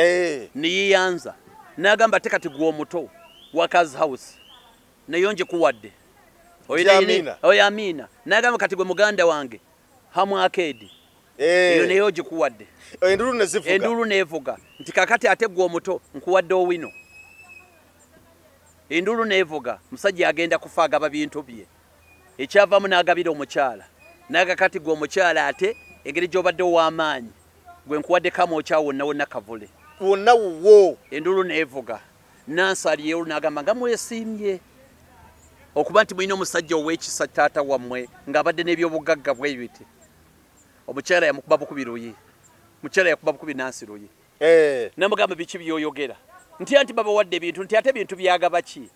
Neyeyanza n'agamba, "Ate kati gwe omuto, Workers House nayo njikuwadde." Amina. Oyo Amina. N'agamba, "Kati gwe muganda wange Hamu Arcade, eyo naye ogikuwadde." Endulu ne zivuga. Enduulu neevuga nti, "Kakati ate gwe omuto nkuwadde Owino." Enduulu neevuga, musajja agenda kufa agaba bintu bye. Ekyavaamu n'agabira omukyala, naga, "Kati gwe omukyala, ate engeri gy'obadde ow'amaanyi, gwe nkuwadde Kamwokya wonna wonna, Kavule." Wonna wuwo. Enduulu neevuga. Nansi aliyewo n'agamba, "Nga mwesiimye okuba nti mulina omusajja ow'ekisa, taata wammwe ng'abadde n'ebyobugagga bwe biti." Omukyala yamukuba bukubi luyi, mukyala yakuba bukubi Nansi luyi. Namugamba, "Biki byoyogera?" Nti, "Anti babawadde ebintu." Nti, "Ate ebintu byagaba ki?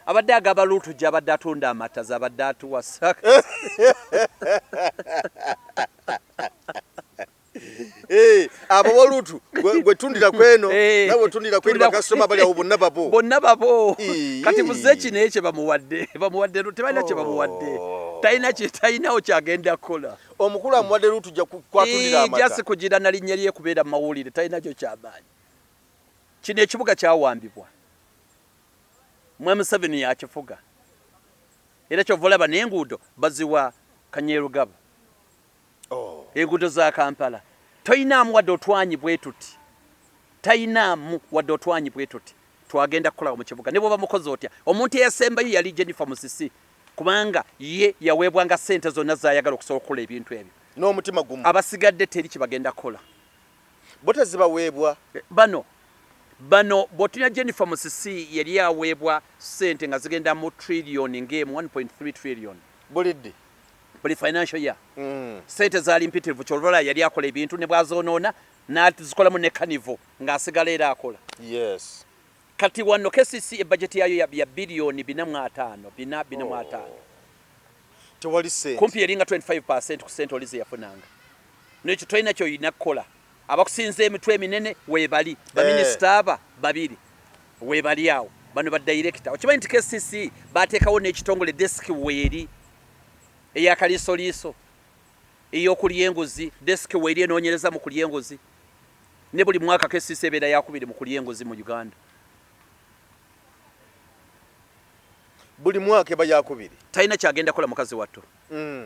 Abadde agaba luutu gy'abadde atunda amata z'abadde atuwasa." Abo wolutu gwe tundira kweno, nawe tundira kweno, bakasitoma bali awo bonna babo. Bonna babo. Kati muze kino ekyo bamuwadde, bamuwadde, tebalina kye bamuwadde. Oh. Talina talinawo kyagenda kukola. Omukulu amuwadde luutu kwatundira amata. Just kugira na linnya lye kubeera mu mawulire, talina kyo kyamaanyi. Kino ekibuga kyawambibwa, mwe Museveni yakifuga, era kyova olaba n'enguudo baziwa Kanyerugaba. Oh. Enguudo za Kampala toyinaamu wadde otwanyi bwe tuti, tayinaamu wadde otwanyi bwe tuti twagenda kukola mu kibuga. Ne bwoba mukozi otya, omuntu eyasembayo yali Jennifer Musisi, kubanga ye yaweebwanga ssente zonna zayagala okusobola okukola ebintu ebyo n'omutima gumu. Abasigadde teri kye bagenda kukola. Bo tezibaweebwa. Bano bw'otunya Jennifer Musisi yali aweebwa ssente nga zigenda mu trillion ng'emu, 1.3 trillion. Buliddi? Buli financial year. Sente zaali mpitirivu, kyolvola yali akola ebintu ne bwazonoona n'azikolamu ne carnival ng'asigala era akola. Kati wano KCC ebudget yayo ya biliyoni 450, bina bina mu ataano. Tewali sente. Kumpi eringa 25% ku sente oli ze yafunanga. Nekyo tolina kyoyina kukola. Abakusinza emitwe eminene weebali, baminisita aba babiri weebali awo, bano badirekita. Okimanyi nti KCC bateekawo n'ekitongole, desk weeri eyakaliisoliiso ey'okulya enguzi, desk weeri enoonyereza mu kulya enguzi, ne buli mwaka KCC ebeera yakubiri mu kulya enguzi mu Uganda. Buli mwaka eba yakubiri. Talina kyagenda kukola mukazi wattu.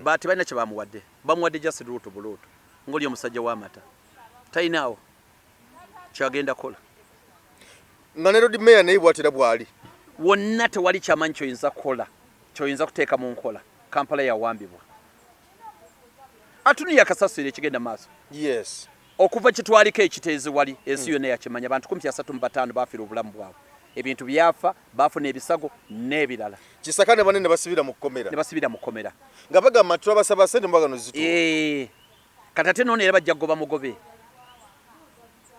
Ba tebalina kye bamuwadde, bamuwadde just luutu buluutu ng'oli omusajja w'amata, talinaawo kyagenda kukola. Nga ne Lord Mayor naye bwatera bwali. Wonna tewali kyamanyi kyoyinza kukola, kyoyinza kuteeka mu nkola. Kampala yawambibwa, atuniya kasasiro ekigenda maaso. Okuva kitwaliko ekiteezi wali ensi yonna yakimanya, abantu kumpi 35 bafiira obulamu bwabwe, ebintu byafa, bafuna ebisago n'ebirala. Kisaka ne banene basibira mu kkomera. Ne basibira mu kkomera. Nga bagamba nti twabasaba sente, mubagano zituwa. Eh, kati ate noono era bajja kugoba mugobe,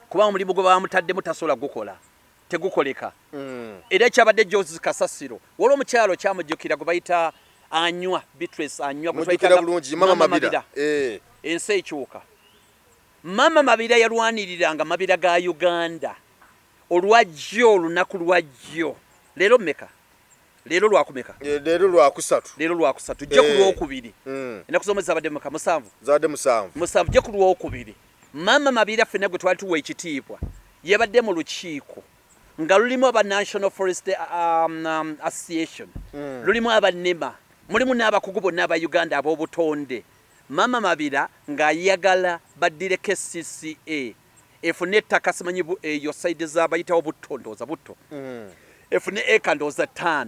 kubanga omulimu gwe bamutaddemu tasobola gukola, tegukoleka. Era ekyabadde Jose kasasiro, waliwo omukyalo kyamujjukira gwe bayita Anywa, Beatrice Anywa, gwe mujjukira twayitanga bulungi Mama Mama Mabira. Mabira. Ensi ekyuka. Mama Mabira yalwaniriranga mabira ga Uganda. Olwajjo, olunaku lwajjo, leero mmeka? Leero lwakumeka? Eh, leero lwakusatu. Leero lwakusatu, jje ku lwokubiri. Ennaku z'omwezi zabadde meka? 7? Zaadde 7. 7. Jje ku lwokubiri, Mama Mabira ffenna gwe twali tuwa ekitiibwa yabadde mu lukiiko nga lulimu aba National Forest Association, lulimu abanema, mulimu n'abakugu bonna aba Uganda ab'obutonde. Mama Mabira ng'ayagala baddire KCCA efune ettaka, simanyi eyo side za bayitawo Butto, ndowooza Butto, efune eka ndowooza 5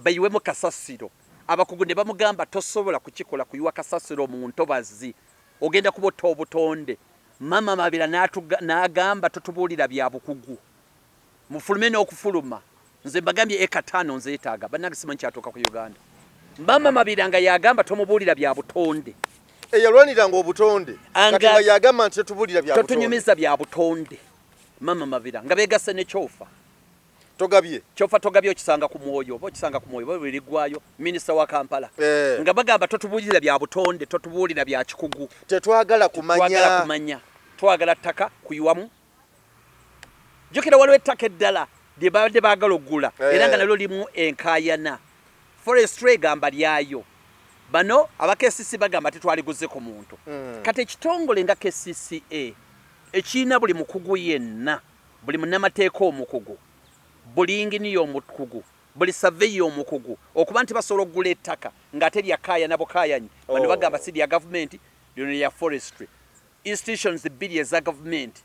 bayiwemu kasasiro. Abakugu ne bamugamba, "Tosobola kukikola, kuyiwa kasasiro mu ntobazi, ogenda kubotta obutonde." Mama Mabira n'agamba, "Totubuulira bya bukugu." Mufulume n'okufuluma. Nze mbagambye eka 5 nzeetaaga. Bannange simanyi kyatuuka ku Uganda. Mama Mabira nga yagamba tomubuulira bya butonde. Eyalwaniranga obutonde. Kati nga yagamba nti totubuulira bya butonde. Totunyumiza bya butonde. Mama Mabira nga beegasse ne Kyofa. Togabye. Kyofa togabye okisanga ku mwoyo oba okisanga ku mwoyo oba bwe minisita wa Kampala. Nga bagamba totubuulira bya butonde, totubuulira bya kikugu. Tetwagala kumanya. Twagala kumanya. Twagala ttaka kuyiwamu. Jjukira waliwo ettaka eddala lye babadde baagala okugula era nga nalyo limu enkaayana. Forestry egamba lyayo. Bano aba KCC bagamba tetwaliguze ku muntu. Kati ekitongole nga KCCA ekirina buli mukugu yenna, buli munnamateeka omukugu, buli yinginiya omukugu, buli saveya omukugu, okuba nti basobola okugula ettaka ng'ate lya kaayana bukaayanyi. Bano bagamba si lya gavumenti, lino lya forestry. Institutions bbiri eza gavumenti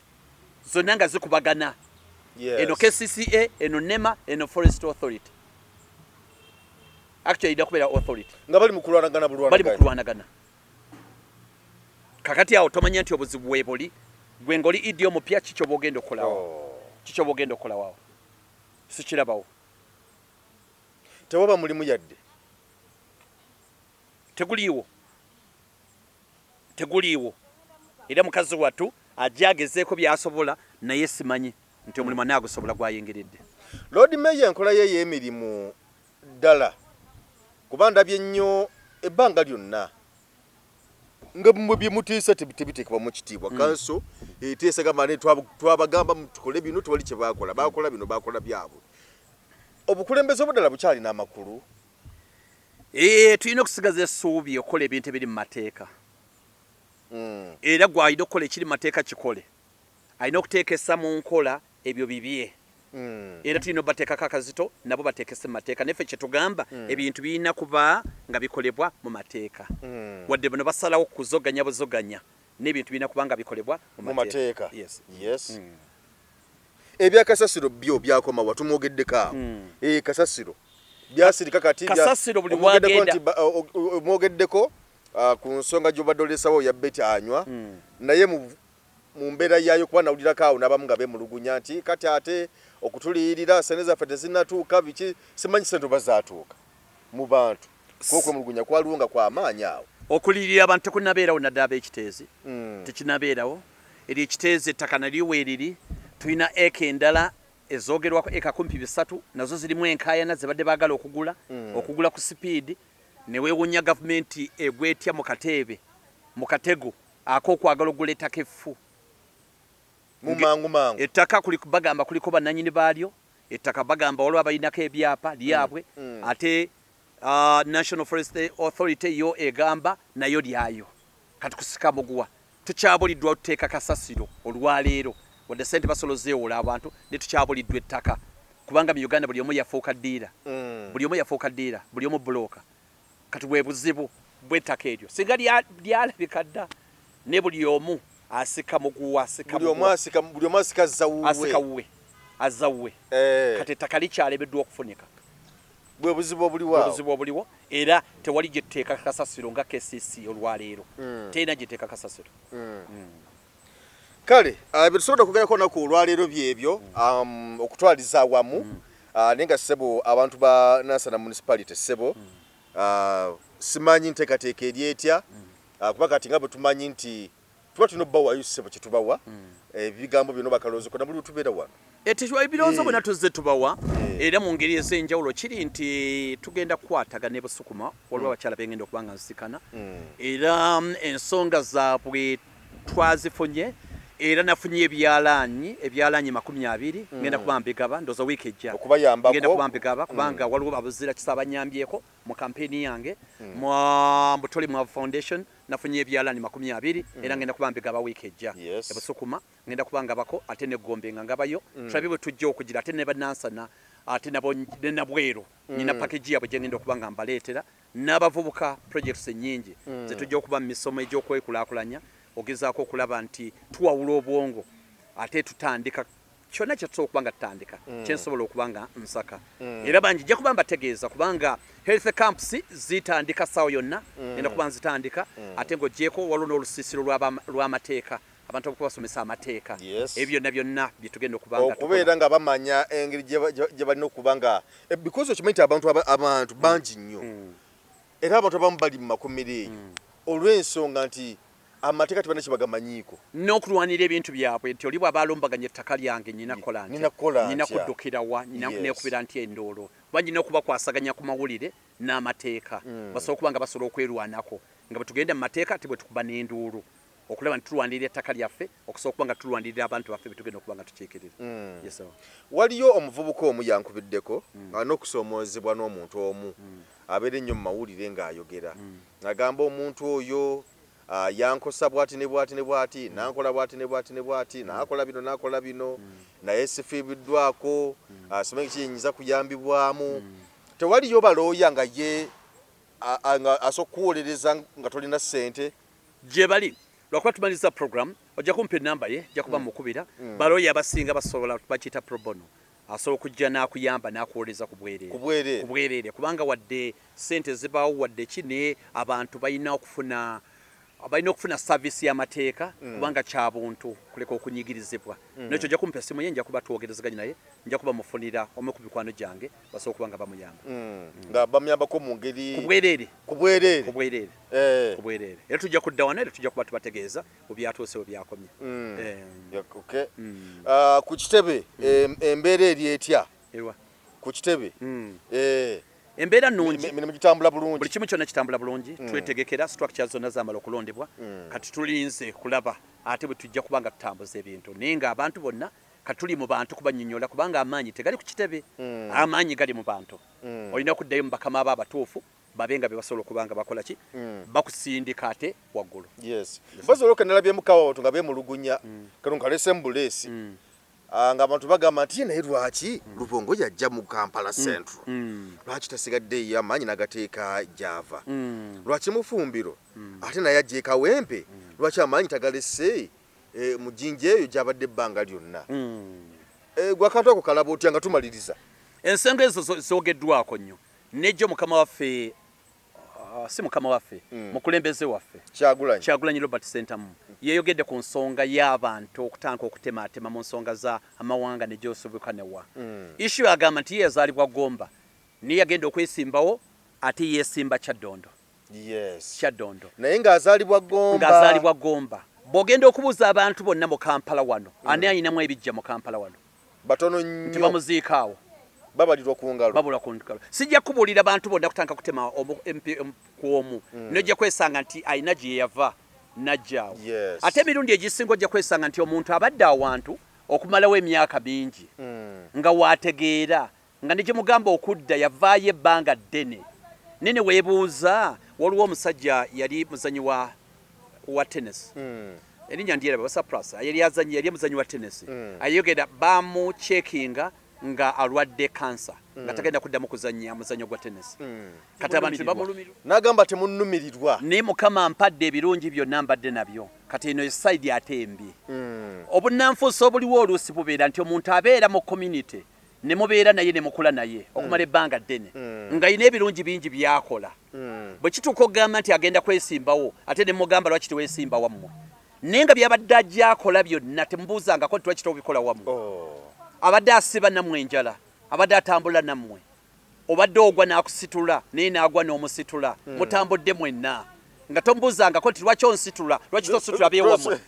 zonna nga zikubagana. Eno KCCA, eno NEMA, eno Forest Authority. Actually erina kubeera authority. Nga bali mu kulwanagana bulwanagana. Bali mu kulwanagana. Kakati awo tomanya nti obuzibu weebuli, gwe ng'oli idi omupya ki ky'oba ogenda okukolawo? Ki ky'oba ogenda okukolawo awo? Sikirabawo. Tewaba mulimu yadde. Teguliiwo. Teguliiwo. Era mukazi wattu ajja agezeeko by'asobola naye simanyi nti omulimu anaagusobola gw'ayingiridde. Lord Mayor enkola ye ey'emirimu ddala kuba ndabye nnyo ebbanga lyonna nga mmwe bye muteesa tebiteekebwamu kitiibwa. Kanso eteesa gamba ne twabagamba tukole bino tewali kye baakola, baakola bino baakola byabwe. Obukulembeze obuddala bukyalina amakulu? Tulina okusigaza essuubi okukola ebintu ebiri mu mateeka. Era gwe alina okukola ekiri mu mateeka kikole. Alina okuteekesa mu nkola ebyo bibye. Era tulina obateekako akazito nabo bateekese mu mateeka. Naye ffe kye tugamba ebintu birina kuba nga bikolebwa mu mateeka. Wadde bano basalawo kuzoganya buzoganya, n'ebintu birina kuba nga bikolebwa mu mateeka. Yes. Ebya kasasiro byo byakoma wa? Tumwogeddeko awo. Kasasiro byasirika kati kasasiro buli wagenda. Omwogeddeko ku nsonga gy'obadde oleesawo ya Betty Anywa, naye mu mbeera yaayo kuba nawulirako awo n'abamu nga beemulugunya nti kati ate okutuliyirira ssente zaffe tezinnatuuka biki, simanyi ssente oba zaatuuka mu bantu kuba okwemulugunya kwaliwo nga kwa maanyi awo. Okuliyirira abantu tekunnabeerawo naddala ab'ekiteezi tekinnabeerawo. Eryo ekiteezi ettaka nalyo weeriri, tulina eka endala ezoogerwako eka kumpi 300 nazo zirimu enkaayana ze badde baagala okugula, okugula ku sipiidi ne weewuunya gavumenti egwa etya mu kateebe mu katego ak'okwagala okugula ettaka effu. Mu mangu mangu. Ettaka bagamba kuliko bannannyini baalyo, ettaka bagamba waliwo abalinako ebyapa lyabwe, ate National Forest Authority yo egamba nayo lyayo. Kati kusika muguwa. Tukyabuliddwa otuteeka kasasiro olwaleero, wadde ssente basobola ozeewola abantu, naye tukyabuliddwa ettaka. Kubanga mu Uganda buli omu yafuuka ddiira. Buli omu yafuuka ddiira, buli omu bbulooka. Kati bwe buzibu bw'ettaka eryo. Singa lyalabika dda, ne buli omu asika muguwa, asika muguwa. Buli omu asika azza wuwe. Asika wuwe, azza wuwe. Kati ettaka likyalemeddwa okufunika. Bwe buzibu obuliwo awo. Bwe buzibu obuliwo era tewali gye tuteeka kasasiro nga KCC olwaleero. Terina gye teeka kasasiro. Kale bye tusobola okwogerako olunaku olwaleero byebyo okutwaliza awamu, naye nga ssebo abantu ba Nansana Municipality ssebo simanyi nteekateeka eri etya, kuba kati nga bwe tumanyi nti tuba tulina obbawaayo ssebo kye tubawa ebigambo byonna oba akalowoozo konna buli lwe tubeera wano. Ebirowoozo byonna tuzze tubawa era mu ngeri ez'enjawulo kiri nti tugenda kukwatagana e Busukuma, waliwo abakyala bengenda okuba nga nsikana era ensonga zaabwe twazifunye era nafunye ebyalaanyi 20 ngenda kuba mbigaba ndowooza wiiki ejja ngenda kuba mbigaba kubanga waliwo abuzira kisa abanyambyeko mu kampeyini yange mu Butoli Mwavu Foundation nafunye ebyalaanyi 20 era ngenda kuba mbigaba wiiki ejja e Busukuma ngenda kuba ngabako ate ne Gombe nga ngabayo tulabe bwe tujja okugira ate ne Bannansana ate nabo ne Nabweru nina package yaabwe gye ngenda okuba nga mbaleetera n'abavubuka projects ennyingi ze tujja okuba mu misomo egy'okwekulaakulanya ogezaako okulaba nti tuwawula obwongo ate tutandika kyonna kye tusobola okuba nga tutandika kye nsobola okuba nga nsaka era bangi nja kuba mbategeeza kubanga health camps zitandika ssaawa yonna ngenda kuba nzitandika ate ng'oggyeeko waliwo n'olusiisiro lw'amateeka. Abantu okubasomesa amateeka. Yes. Ebyo byonna byonna bye tugenda okuba nga okubeera nga bamanya engeri gye balina okuba nga because okimanyi nti abantu bangi nnyo era abantu abamu bali mu makomera eyo olw'ensonga nti amateeka tebalina kye bagamanyiiko. N'okulwanira ebintu byabwe nti oli bw'aba alumbaganya ettaka lyange, nyina kukola ntya? Nina kukola Nyina ntya? kuddukira wa? Nyina nekubira ntya endoolo? Kuba nyina okubakwasaganya ku mawulire n'amateeka, basobola okuba nga basobola okwerwanako nga bwe tugenda mu mateeka, ate bwe tukuba n'enduulu okulaba nti tulwanirira ettaka lyaffe, okusobola okuba nga tulwanirira abantu baffe betugenda okuba nga tukiikirira. Yes, sir. Waliyo omuvubuka omu yankubiddeko alina okusoomoozebwa n'omuntu omu abeera ennyo mu mawulire ng'ayogera, agamba omuntu oyo yankosa bwati ne bwati ne bwati, nankola bwati ne bwati ne bwati, nakola bino nakola bino, naye sifiibiddwako, simanyi kiyinza kuyambibwamu. Tewaliyo balooya nga ye nga asobola okukuwolereza nga tolina ssente? Gye bali, lwakuba tumaliriza program ojja kumpa enamba ye, ojja kuba mukubira. Balooya abasinga basobola, bakiyita pro bono, asobola okujja n'akuyamba n'akuwolereza ku bwereere. Ku bwereere. Ku bwereere, kubanga wadde ssente zibaawo wadde ki, naye abantu balina okufuna service y'amateeka, kubanga kya buntu kuleka okunyigirizibwa. Nekyo ojja kumpa essimu ye, nja kuba twogerezeganye naye, nja kuba mufunira omu ku mikwano gyange basobola okuba nga bamuyamba. Nga bamuyambako mu ngeri ku bwereere. Ku bwereere. Ku bwereere. Ku bwereere, era tujja kudda wano era tujja kuba tubategeeza bwe byatuuse, bwe byakomye. Yeah, okay. Ku kitebe embeera eri etya? Ewa? Ku kitebe. Embeera nnungi. Emirimu gitambula bulungi? Buli kimu kyonna kitambula bulungi. Twetegekera, structure zonna zamala okulondebwa, kati tulinze kulaba ate bwe tujja kuba nga tutambuza ebintu, naye ng'abantu bonna katuli mu bantu kubannyonnyola, kubanga amaanyi tegali ku kitebe, amaanyi gali mu bantu. Olina okuddayo mu bakama abo abatuufu babe nga be basobola okuba nga bakola ki, bakusindika ate waggulu. Yes, mpozi olwoka nalabyemu kawa abantu nga beemulugunya, kano nkalese mu buleesi. Nga abantu bagamba nti, "Ye naye lwaki Lubongo yajja mu Kampala Central? Lwaki tasigadde eyo amaanyi n'agateeka gyava? Lwaki Mufumbiro ate naye ajja e Kawempe? Lwaki amaanyi tagalese mu Jjinja eyo gyabadde ebbanga lyonna?" Gwe akantu ako kalaba otya nga tumaliriza? Ensonga ezo zoogeddwako nnyo nejjo mukama waffe, si mukama waffe, mukulembeze waffe. Kyagulanyi. Kyagulanyi Robert Sentamu yeeyogedde ku nsonga y'abantu okutandika okutemaatema mu nsonga za amawanga ne gyosoboka newa issue. Agamba nti ye yazaalibwa Gomba, naye yagenda okwesimbawo ate yeesimba Kyaddondo. Kyaddondo. Naye ng'azaalibwa Gomba. Ng'azaalibwa Gomba. Bw'ogenda okubuuza abantu bonna mu Kampala wano, ani ayinamu ebijja mu Kampala wano? Batono nti nnyo. Bamuziika awo. Babalirwa ku ngalo. Babula ku ngalo. Sijja kubuulira bantu bonna kutandika kutema MP ku omu, nojja kwesanga nti alina gye yava najja awo. Ate emirundi egisinga ojja kwesanga nti omuntu abadde awantu okumalawo emyaka mingi nga waategeera nga ne gye mugamba okudda yavaayo ebbanga ddene nene. Weebuuza, waliwo omusajja yali muzanyi wa tennis, erinnya ndyeraba, Sampras, yali azanyi, yali muzanyi wa tennis. Ayogera bamucheckinga nga alwadde kansa, nga tagenda kuddamu kuzannya muzannyo gwa tennis. Kati abantu bamulumirwa. N'agamba temunnumirirwa. Naye Mukama mpadde ebirungi byonna mbadde nabyo, kati eno e side ate embi. Obunnanfuusi obuliwo oluusi bubeera nti omuntu abeera mu community ne mubeera naye ne mukula naye okumala ebbanga ddene, ng'alina ebirungi bingi by'akola. Bwe kituuka okugamba nti agenda kwesimbawo, ate ne mugamba, "Lwaki teweesimba wammwe?" Naye nga byabadde ajja akola byonna temubuuzangako nti, "Lwaki tobikola wammwe?" Abadde asiba nammwe enjala, abadde atambula nammwe, obadde ogwa n'akusitula, naye n'agwa n'omusitula, mutambudde mwenna, nga tomubuuzangako nti, "Lwaki onsitula? Lwaki tositula bewammwe?"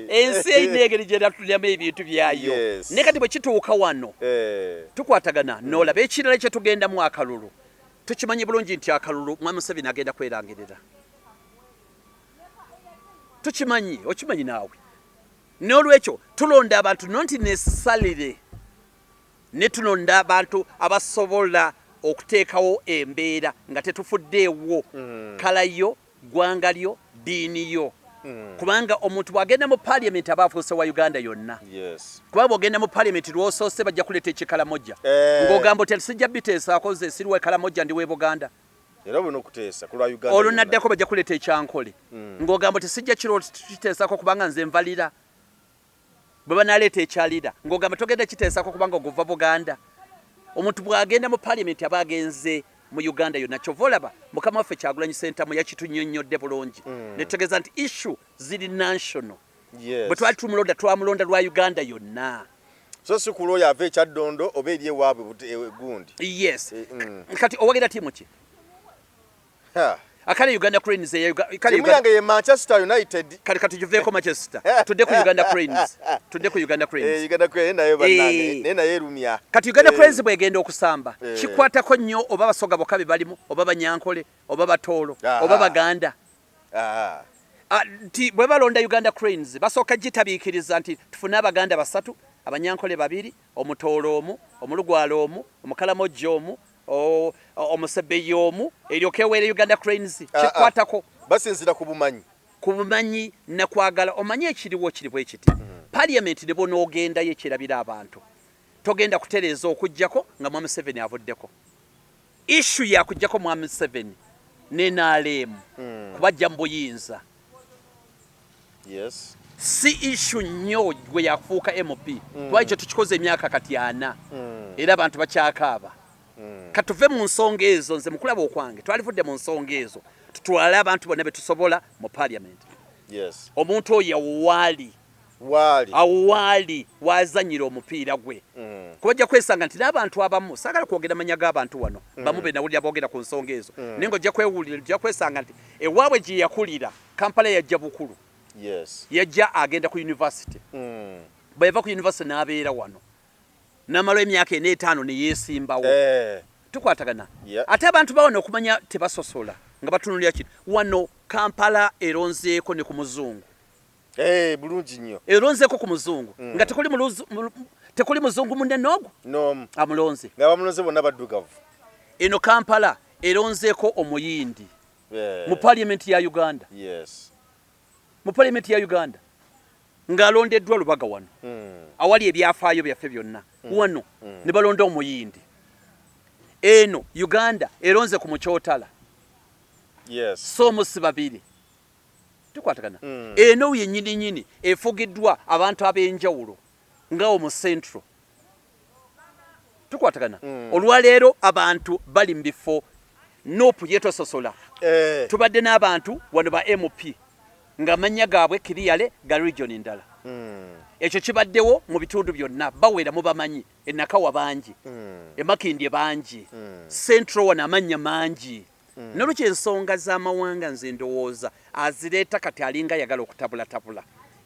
Ensi erina engeri gyeratuliramu ebintu byayo. Naye kati bwe kituuka wano, tukwatagana n'olaba ekirala kyetugendamu akalulu. Tukimanyi bulungi nti akalulu Mwami Museveni agenda kwerangirira, tukimanyi, okimanyi naawe. N'olwekyo tulonda abantu nonti nesalire, ne tulonda abantu abasobola okuteekawo embeera nga tetufuddeewo colour yo, ggwanga lyo, ddiini yo, kubanga omuntu bw'agenda mu parliament aba afuuse wa Uganda yonna. Kuba bw'ogenda mu parliament lwosoose, bajja kuleeta ekikalamojja, ng'ogamba oti, "Sijja biteesaako, nze siriwa ekalamojja, ndi w'e Buganda." Era olina okuteesa ku lwa Uganda Olwo yonna. Naddako bajja kuleeta ekyankole, ng'ogamba oti, "Sijja kiro kiteesaako kubanga nze nvalira." Bwe banaleeta ekyalira, ng'ogamba togenda kiteesaako kubanga oguva Buganda. Omuntu bw'agenda mu parliament aba agenze. mu Uganda yonna. Kyova olaba mukama waffe Kyagulanyi Ssentamu yakitunyonnyodde bulungi netutegeeza nti issue ziri national. Bwe twali tumulonda, twamulonda lwa Uganda yonna. So si ku lwoyo ava ekyaddondo oba eri ewaabwe egundi. Yes. Kati owagira tiimu ki? Akale Uganda Cranes eya kale Tiimu yange ye Manchester United. Kale kati tuveeko Manchester, tudde ku Uganda Cranes, tudde ku Uganda Cranes. Uganda Cranes nayo bannange, naye nayo erumya. Kati Uganda Cranes bwegenda okusamba, kikwatako nnyo oba Basoga bokka be balimu, oba Banyankole, oba Batoolo, oba Baganda? Nti bwe balonda Uganda Cranes, basooka gitabiikiriza nti tufune Abaganda basatu, Abanyankole babiri, Omutoolo omu, Omulugwala omu, Omukalamojja omu, Omusebeyi omu, eryoka eweere Uganda Cranes. Kikwatako. Basinziira ku bumanyi. Ku bumanyi nakwagala. Omanyi ekiriwo kiri bwe kiti, Parliament ne bw'onoogendayo ekyerabira abantu, togenda kutereeza okuggyako nga Mwami Museveni avuddeko. Issue yakuggyako Mwami Museveni ne NRM kubajja mu buyinza. Si issue nnyo gwe yakufuuka MP, kuba ekyo tukikoze emyaka kati 40, era abantu bakyakaaba. Katuve mu nsonga ezo. Nze mukulaba okwange, twalivudde mu nsonga ezo, tutwale abantu bonna be tusobola mu Parliament. Omuntu oyo waali waali awo waali wazanyira omupiira gwe, kuba ojja kwesanga nti n'abantu abamu, saagala kwogera manya g'abantu wano, bamu be nawulira boogera ku nsonga ezo, naye nga ojja kwewulira, ojja kwesanga nti ewaabwe gye yakulira Kampala yajja bukulu. Yajja agenda ku university. Bwe yava ku university n'abeera wano n'amala emyaka ena, etaano, ne yeesimbawo. Tukwatagana? Ate abantu bawano okumanya tebasosola nga batunulira kino wano Kampala eronzeeko ne ku muzungu. Bulungi nnyo. Eronzeeko ku muzungu nga tekuli muzungu munene ogwo n'omu amulonze. Nga bamulonze bonna baddugavu. Eno Kampala eronzeeko Omuyindi mu Parliament ya Uganda. Mu Parliament ya Uganda ng'alondeddwa Lubaga wano, awali ebyafaayo byaffe byonna wano, ne balonda Omuyindi. Eno Uganda eronze ku mukyotala. So omu si babiri. Tukwatagana? Eno yennyini nyini efugiddwa abantu ab'enjawulo nga omu Central. Tukwatagana? Olwaleero abantu bali mu bifo, NUP yetososola. Tubadde n'abantu wano ba MP ng'amannya gaabwe kiriyale ga region ndala. Ekyo kibaddewo mu bitundu byonna, bawera mubamanyi, enakawa bangi, emakindye bangi, Central wano amannya mangi. Nolwekyo ensonga z'amawanga nze ndowooza azireeta kati alinga ayagala okutabulatabula.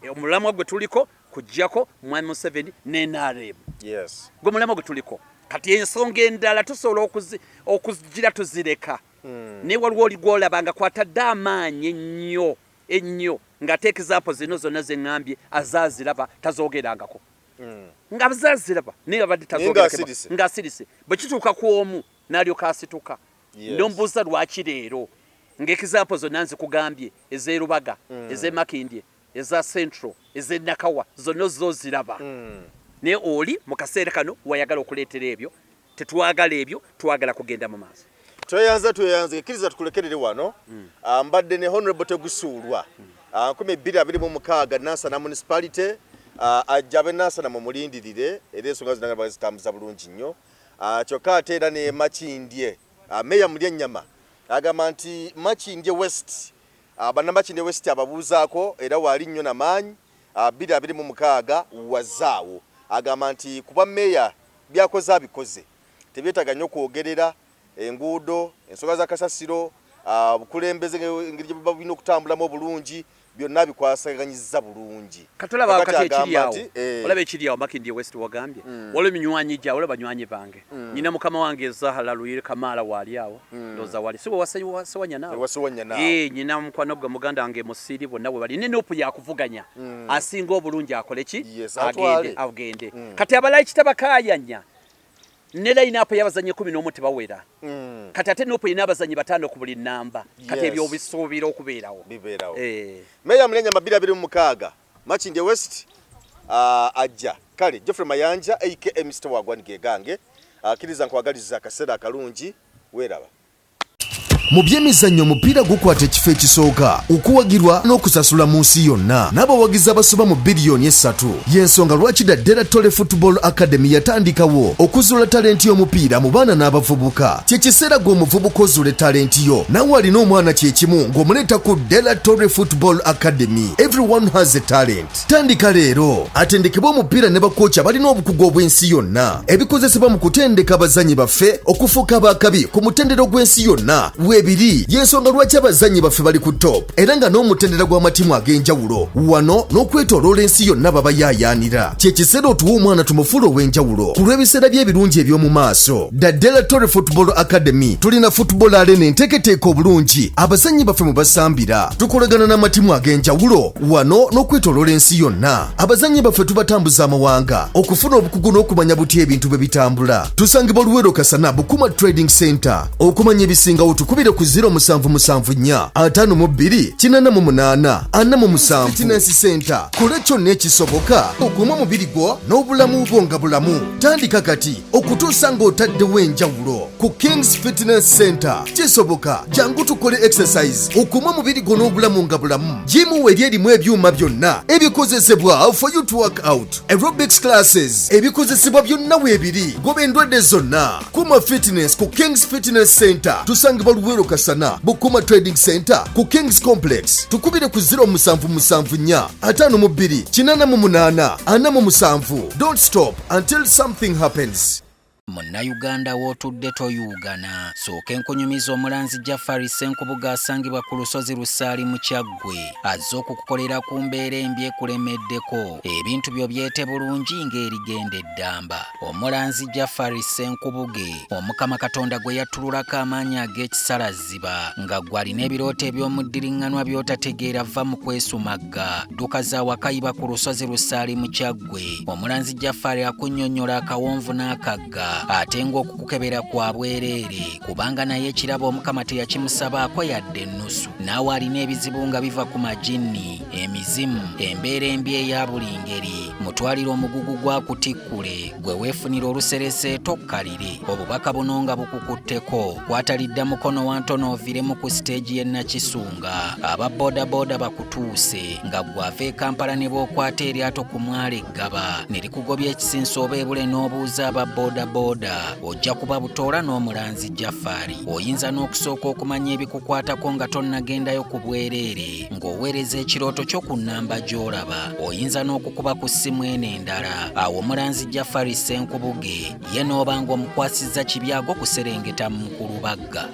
Omulamwa gwe tuliko kuggyako Mwami Museveni ne NRM. Gwe mulamwa gwe tuliko kati. Ensonga endala tusobola okugira tuzireka, naye waliwo oli gwolaba nga kwatadde amaanyi ennyo ennyo, ng'ate example zino zonna ze ŋŋambye azaaziraba, tazoogerangako, nga azaaziraba naye abadde Naye tazoogerako, ng'asirise. Ng'asirise. Bwe kituuka ku omu n'alyoka asituka. Nombuuza lwaki leero, ng'example zonna nzikugambye, ez'erubaga, ez'emakindye, eza Central, ez'enakawa, zonna zo ziraba, naye oli mu kaseera kano wayagala okuleetera ebyo. Tetwagala ebyo, twagala kugenda mu maaso. Tweyanza, tweyanze. Kkiriza tukulekerere wano. Mbadde ne Honorable Tegusuulwa, 2026 Nansana Municipality. Ajja abe Nansana mumulindirire, era ensonga zonna nga zitambuza bulungi nnyo. Kyokka ate era ne Makindye, Meya Mulyannyama agamba nti Makindye West, bannamakindye West ababuuzaako era waali nnyo namaanyi. 2026 wazaawo. Agamba nti kuba meya byakoze abikoze, tebyetaaga nnyo kwogerera enguudo, ensonga za kasasiro, obukulembeze engeri gye buba bulina okutambulamu obulungi, byonna bikwasaganyiza bulungi. Katolaba Kakati kati ekiri agamba awo nti, olaba ekiri awo Makindye West, wagambye waliwo eminywanyi gya, waliwo banywanyi bange. Nyina mukama wange Zahala Luyire Kamaala waali awo, ndowooza wali si wewasewanya naawe. Ewasewanya naawe. Nyina mukwano gwe muganda wange Musiri, bonna we bali ne NUP yakuvuganya, asinga obulungi akole ki? Yes, agende. Atwale. Agende. Kati abalala kitabakayanya ne line up y'abazannyi 11 tebawera. Kati ate NUP erina abazannyi bataano ku buli namba. Kati ebyo obisuubira okubeerawo. Bibeerawo. Eh. Meya Mulyannyama 2026 Makindye West, ajja. Kale Geoffrey Mayanja aka Mr Wagwan gegange, akkiriza nkwagaliza akaseera akalungi, weeraba. Mu byemizannyo, omupiira gukwata ekifo ekisooka okuwagirwa n'okusasula mu nsi yonna n'abawagizi abasoba mu biliyoni 3. Y'ensonga lwaki Daddera Tole Football Academy yatandikawo okuzuula talenti y'omupiira mu baana n'abavubuka. Kyekiseera gwe omuvubuka ozuule talenti yo. Naawe alina omwana kyekimu ng'omuleeta ku Della Torre Football Academy. Everyone has a talent. Tandika leero, atendekebwa omupiira ne bakooca balina obukugu obw'ensi yonna. Ebikozesebwa mu kutendeka abazanyi baffe okufuuka abakabi ku mutendera gw'ensi yonna weebiri. Y'ensonga lwaki abazanyi baffe bali ku top era nga n'omutendera gw'amatiimu ag'enjawulo wano n'okwetooloola ensi yonna babayaayaanira. Kyekiseera otuwa omwana tumufuule ow'enjawulo ku lw'ebiseera by'ebirungi eby'omu maaso. Dadela Torre Football Academy, tulina football arena enteeketeeka obulungi abazanyi baffe mu basambira. Tukolagana n'amatiimu ag'enjawulo wano n'okwetooloola ensi yonna. Abazanyi baffe tubatambuza amawanga okufuna obukugu n'okumanya butya ebintu bwe bitambula. Tusangibwa Luwero Kasana, Bukuma Trading Center. Okumanya ebisingawo tukubire ku 0774 52 88 47. Fitness Center, kola kyonna ekisoboka okuuma omubiri gwo n'obulamu bwo nga bulamu. Tandika kati okutuusa ng'otaddewo enjawulo ku Kings Fitness Center. Kisoboka, jangu tukole exercise okuuma omubiri gwo n'obulamu nga bulamu. Gym weri erimu ebyuma byonna ebikozesebwa for you to work out, aerobics classes, ebikozesebwa byonna weebiri. Goba endwadde zonna, kuma fitness ku Kings Fitness Center. Tusangibwa Luwero Kasana, Bukuma Trading Center, ku Kings Complex. Tukubire ku 0774 52 88 47. Don't stop until something happens. Munnayuganda w'otudde toyuugana, sooka enkunyumiza omulanzi Jafari Ssenkubuga asangibwa ku lusozi Lusaali mu Kyaggwe, azze okukukolera ku mbeera embi ekulemeddeko, ebintu byo byete bulungi ng'erigenda eddamba. Omulanzi Jafari Ssenkubuge, Omukama Katonda gwe yattululako amaanyi ag'ekisalaziba, nga gwe alina ebirooto eby'omuddiriŋŋanwa by'otategeera, va mu kwesumagga, dduka za wakayiba ku lusozi Lusaali mu Kyaggwe. Omulanzi Jafari akunnyonnyola akawonvu n'akagga, ate ng'okukukebera kwa bwereere, kubanga naye ekirabo Omukama teyakimusabaako yadde ennusu. Naawe alina ebizibu nga biva ku majinni, emizimu, embeera embi eya buli ngeri, mutwalire omugugu gwa kutikkule, gwe weefunira oluserese tokkalire. Obubaka buno nga bukukutteko, kwatalidda mukono wantono oviremu ku siteegi y'e Nakisunga, aba boodabooda bakutuuse, nga gwe ava e Kampala ne bw'okwata eryato ku mwalo eggaba ne likugobya ekisinso oba ebule n'obuuza aba boodabooda, ojja kuba butoola n'omulanzi Jafari. Oyinza n'okusooka okumanya ebikukwatako nga tonnagendayo ku bwereere, ng'oweereza ekirooto kyo ku nnamba gy'olaba. Oyinza n'okukuba ku ssimu eno endala. Awo omulanzi Jafari Ssenkubuge ye n'oba ng'omukwasizza kibyago kuserengeta mu Mukulubagga.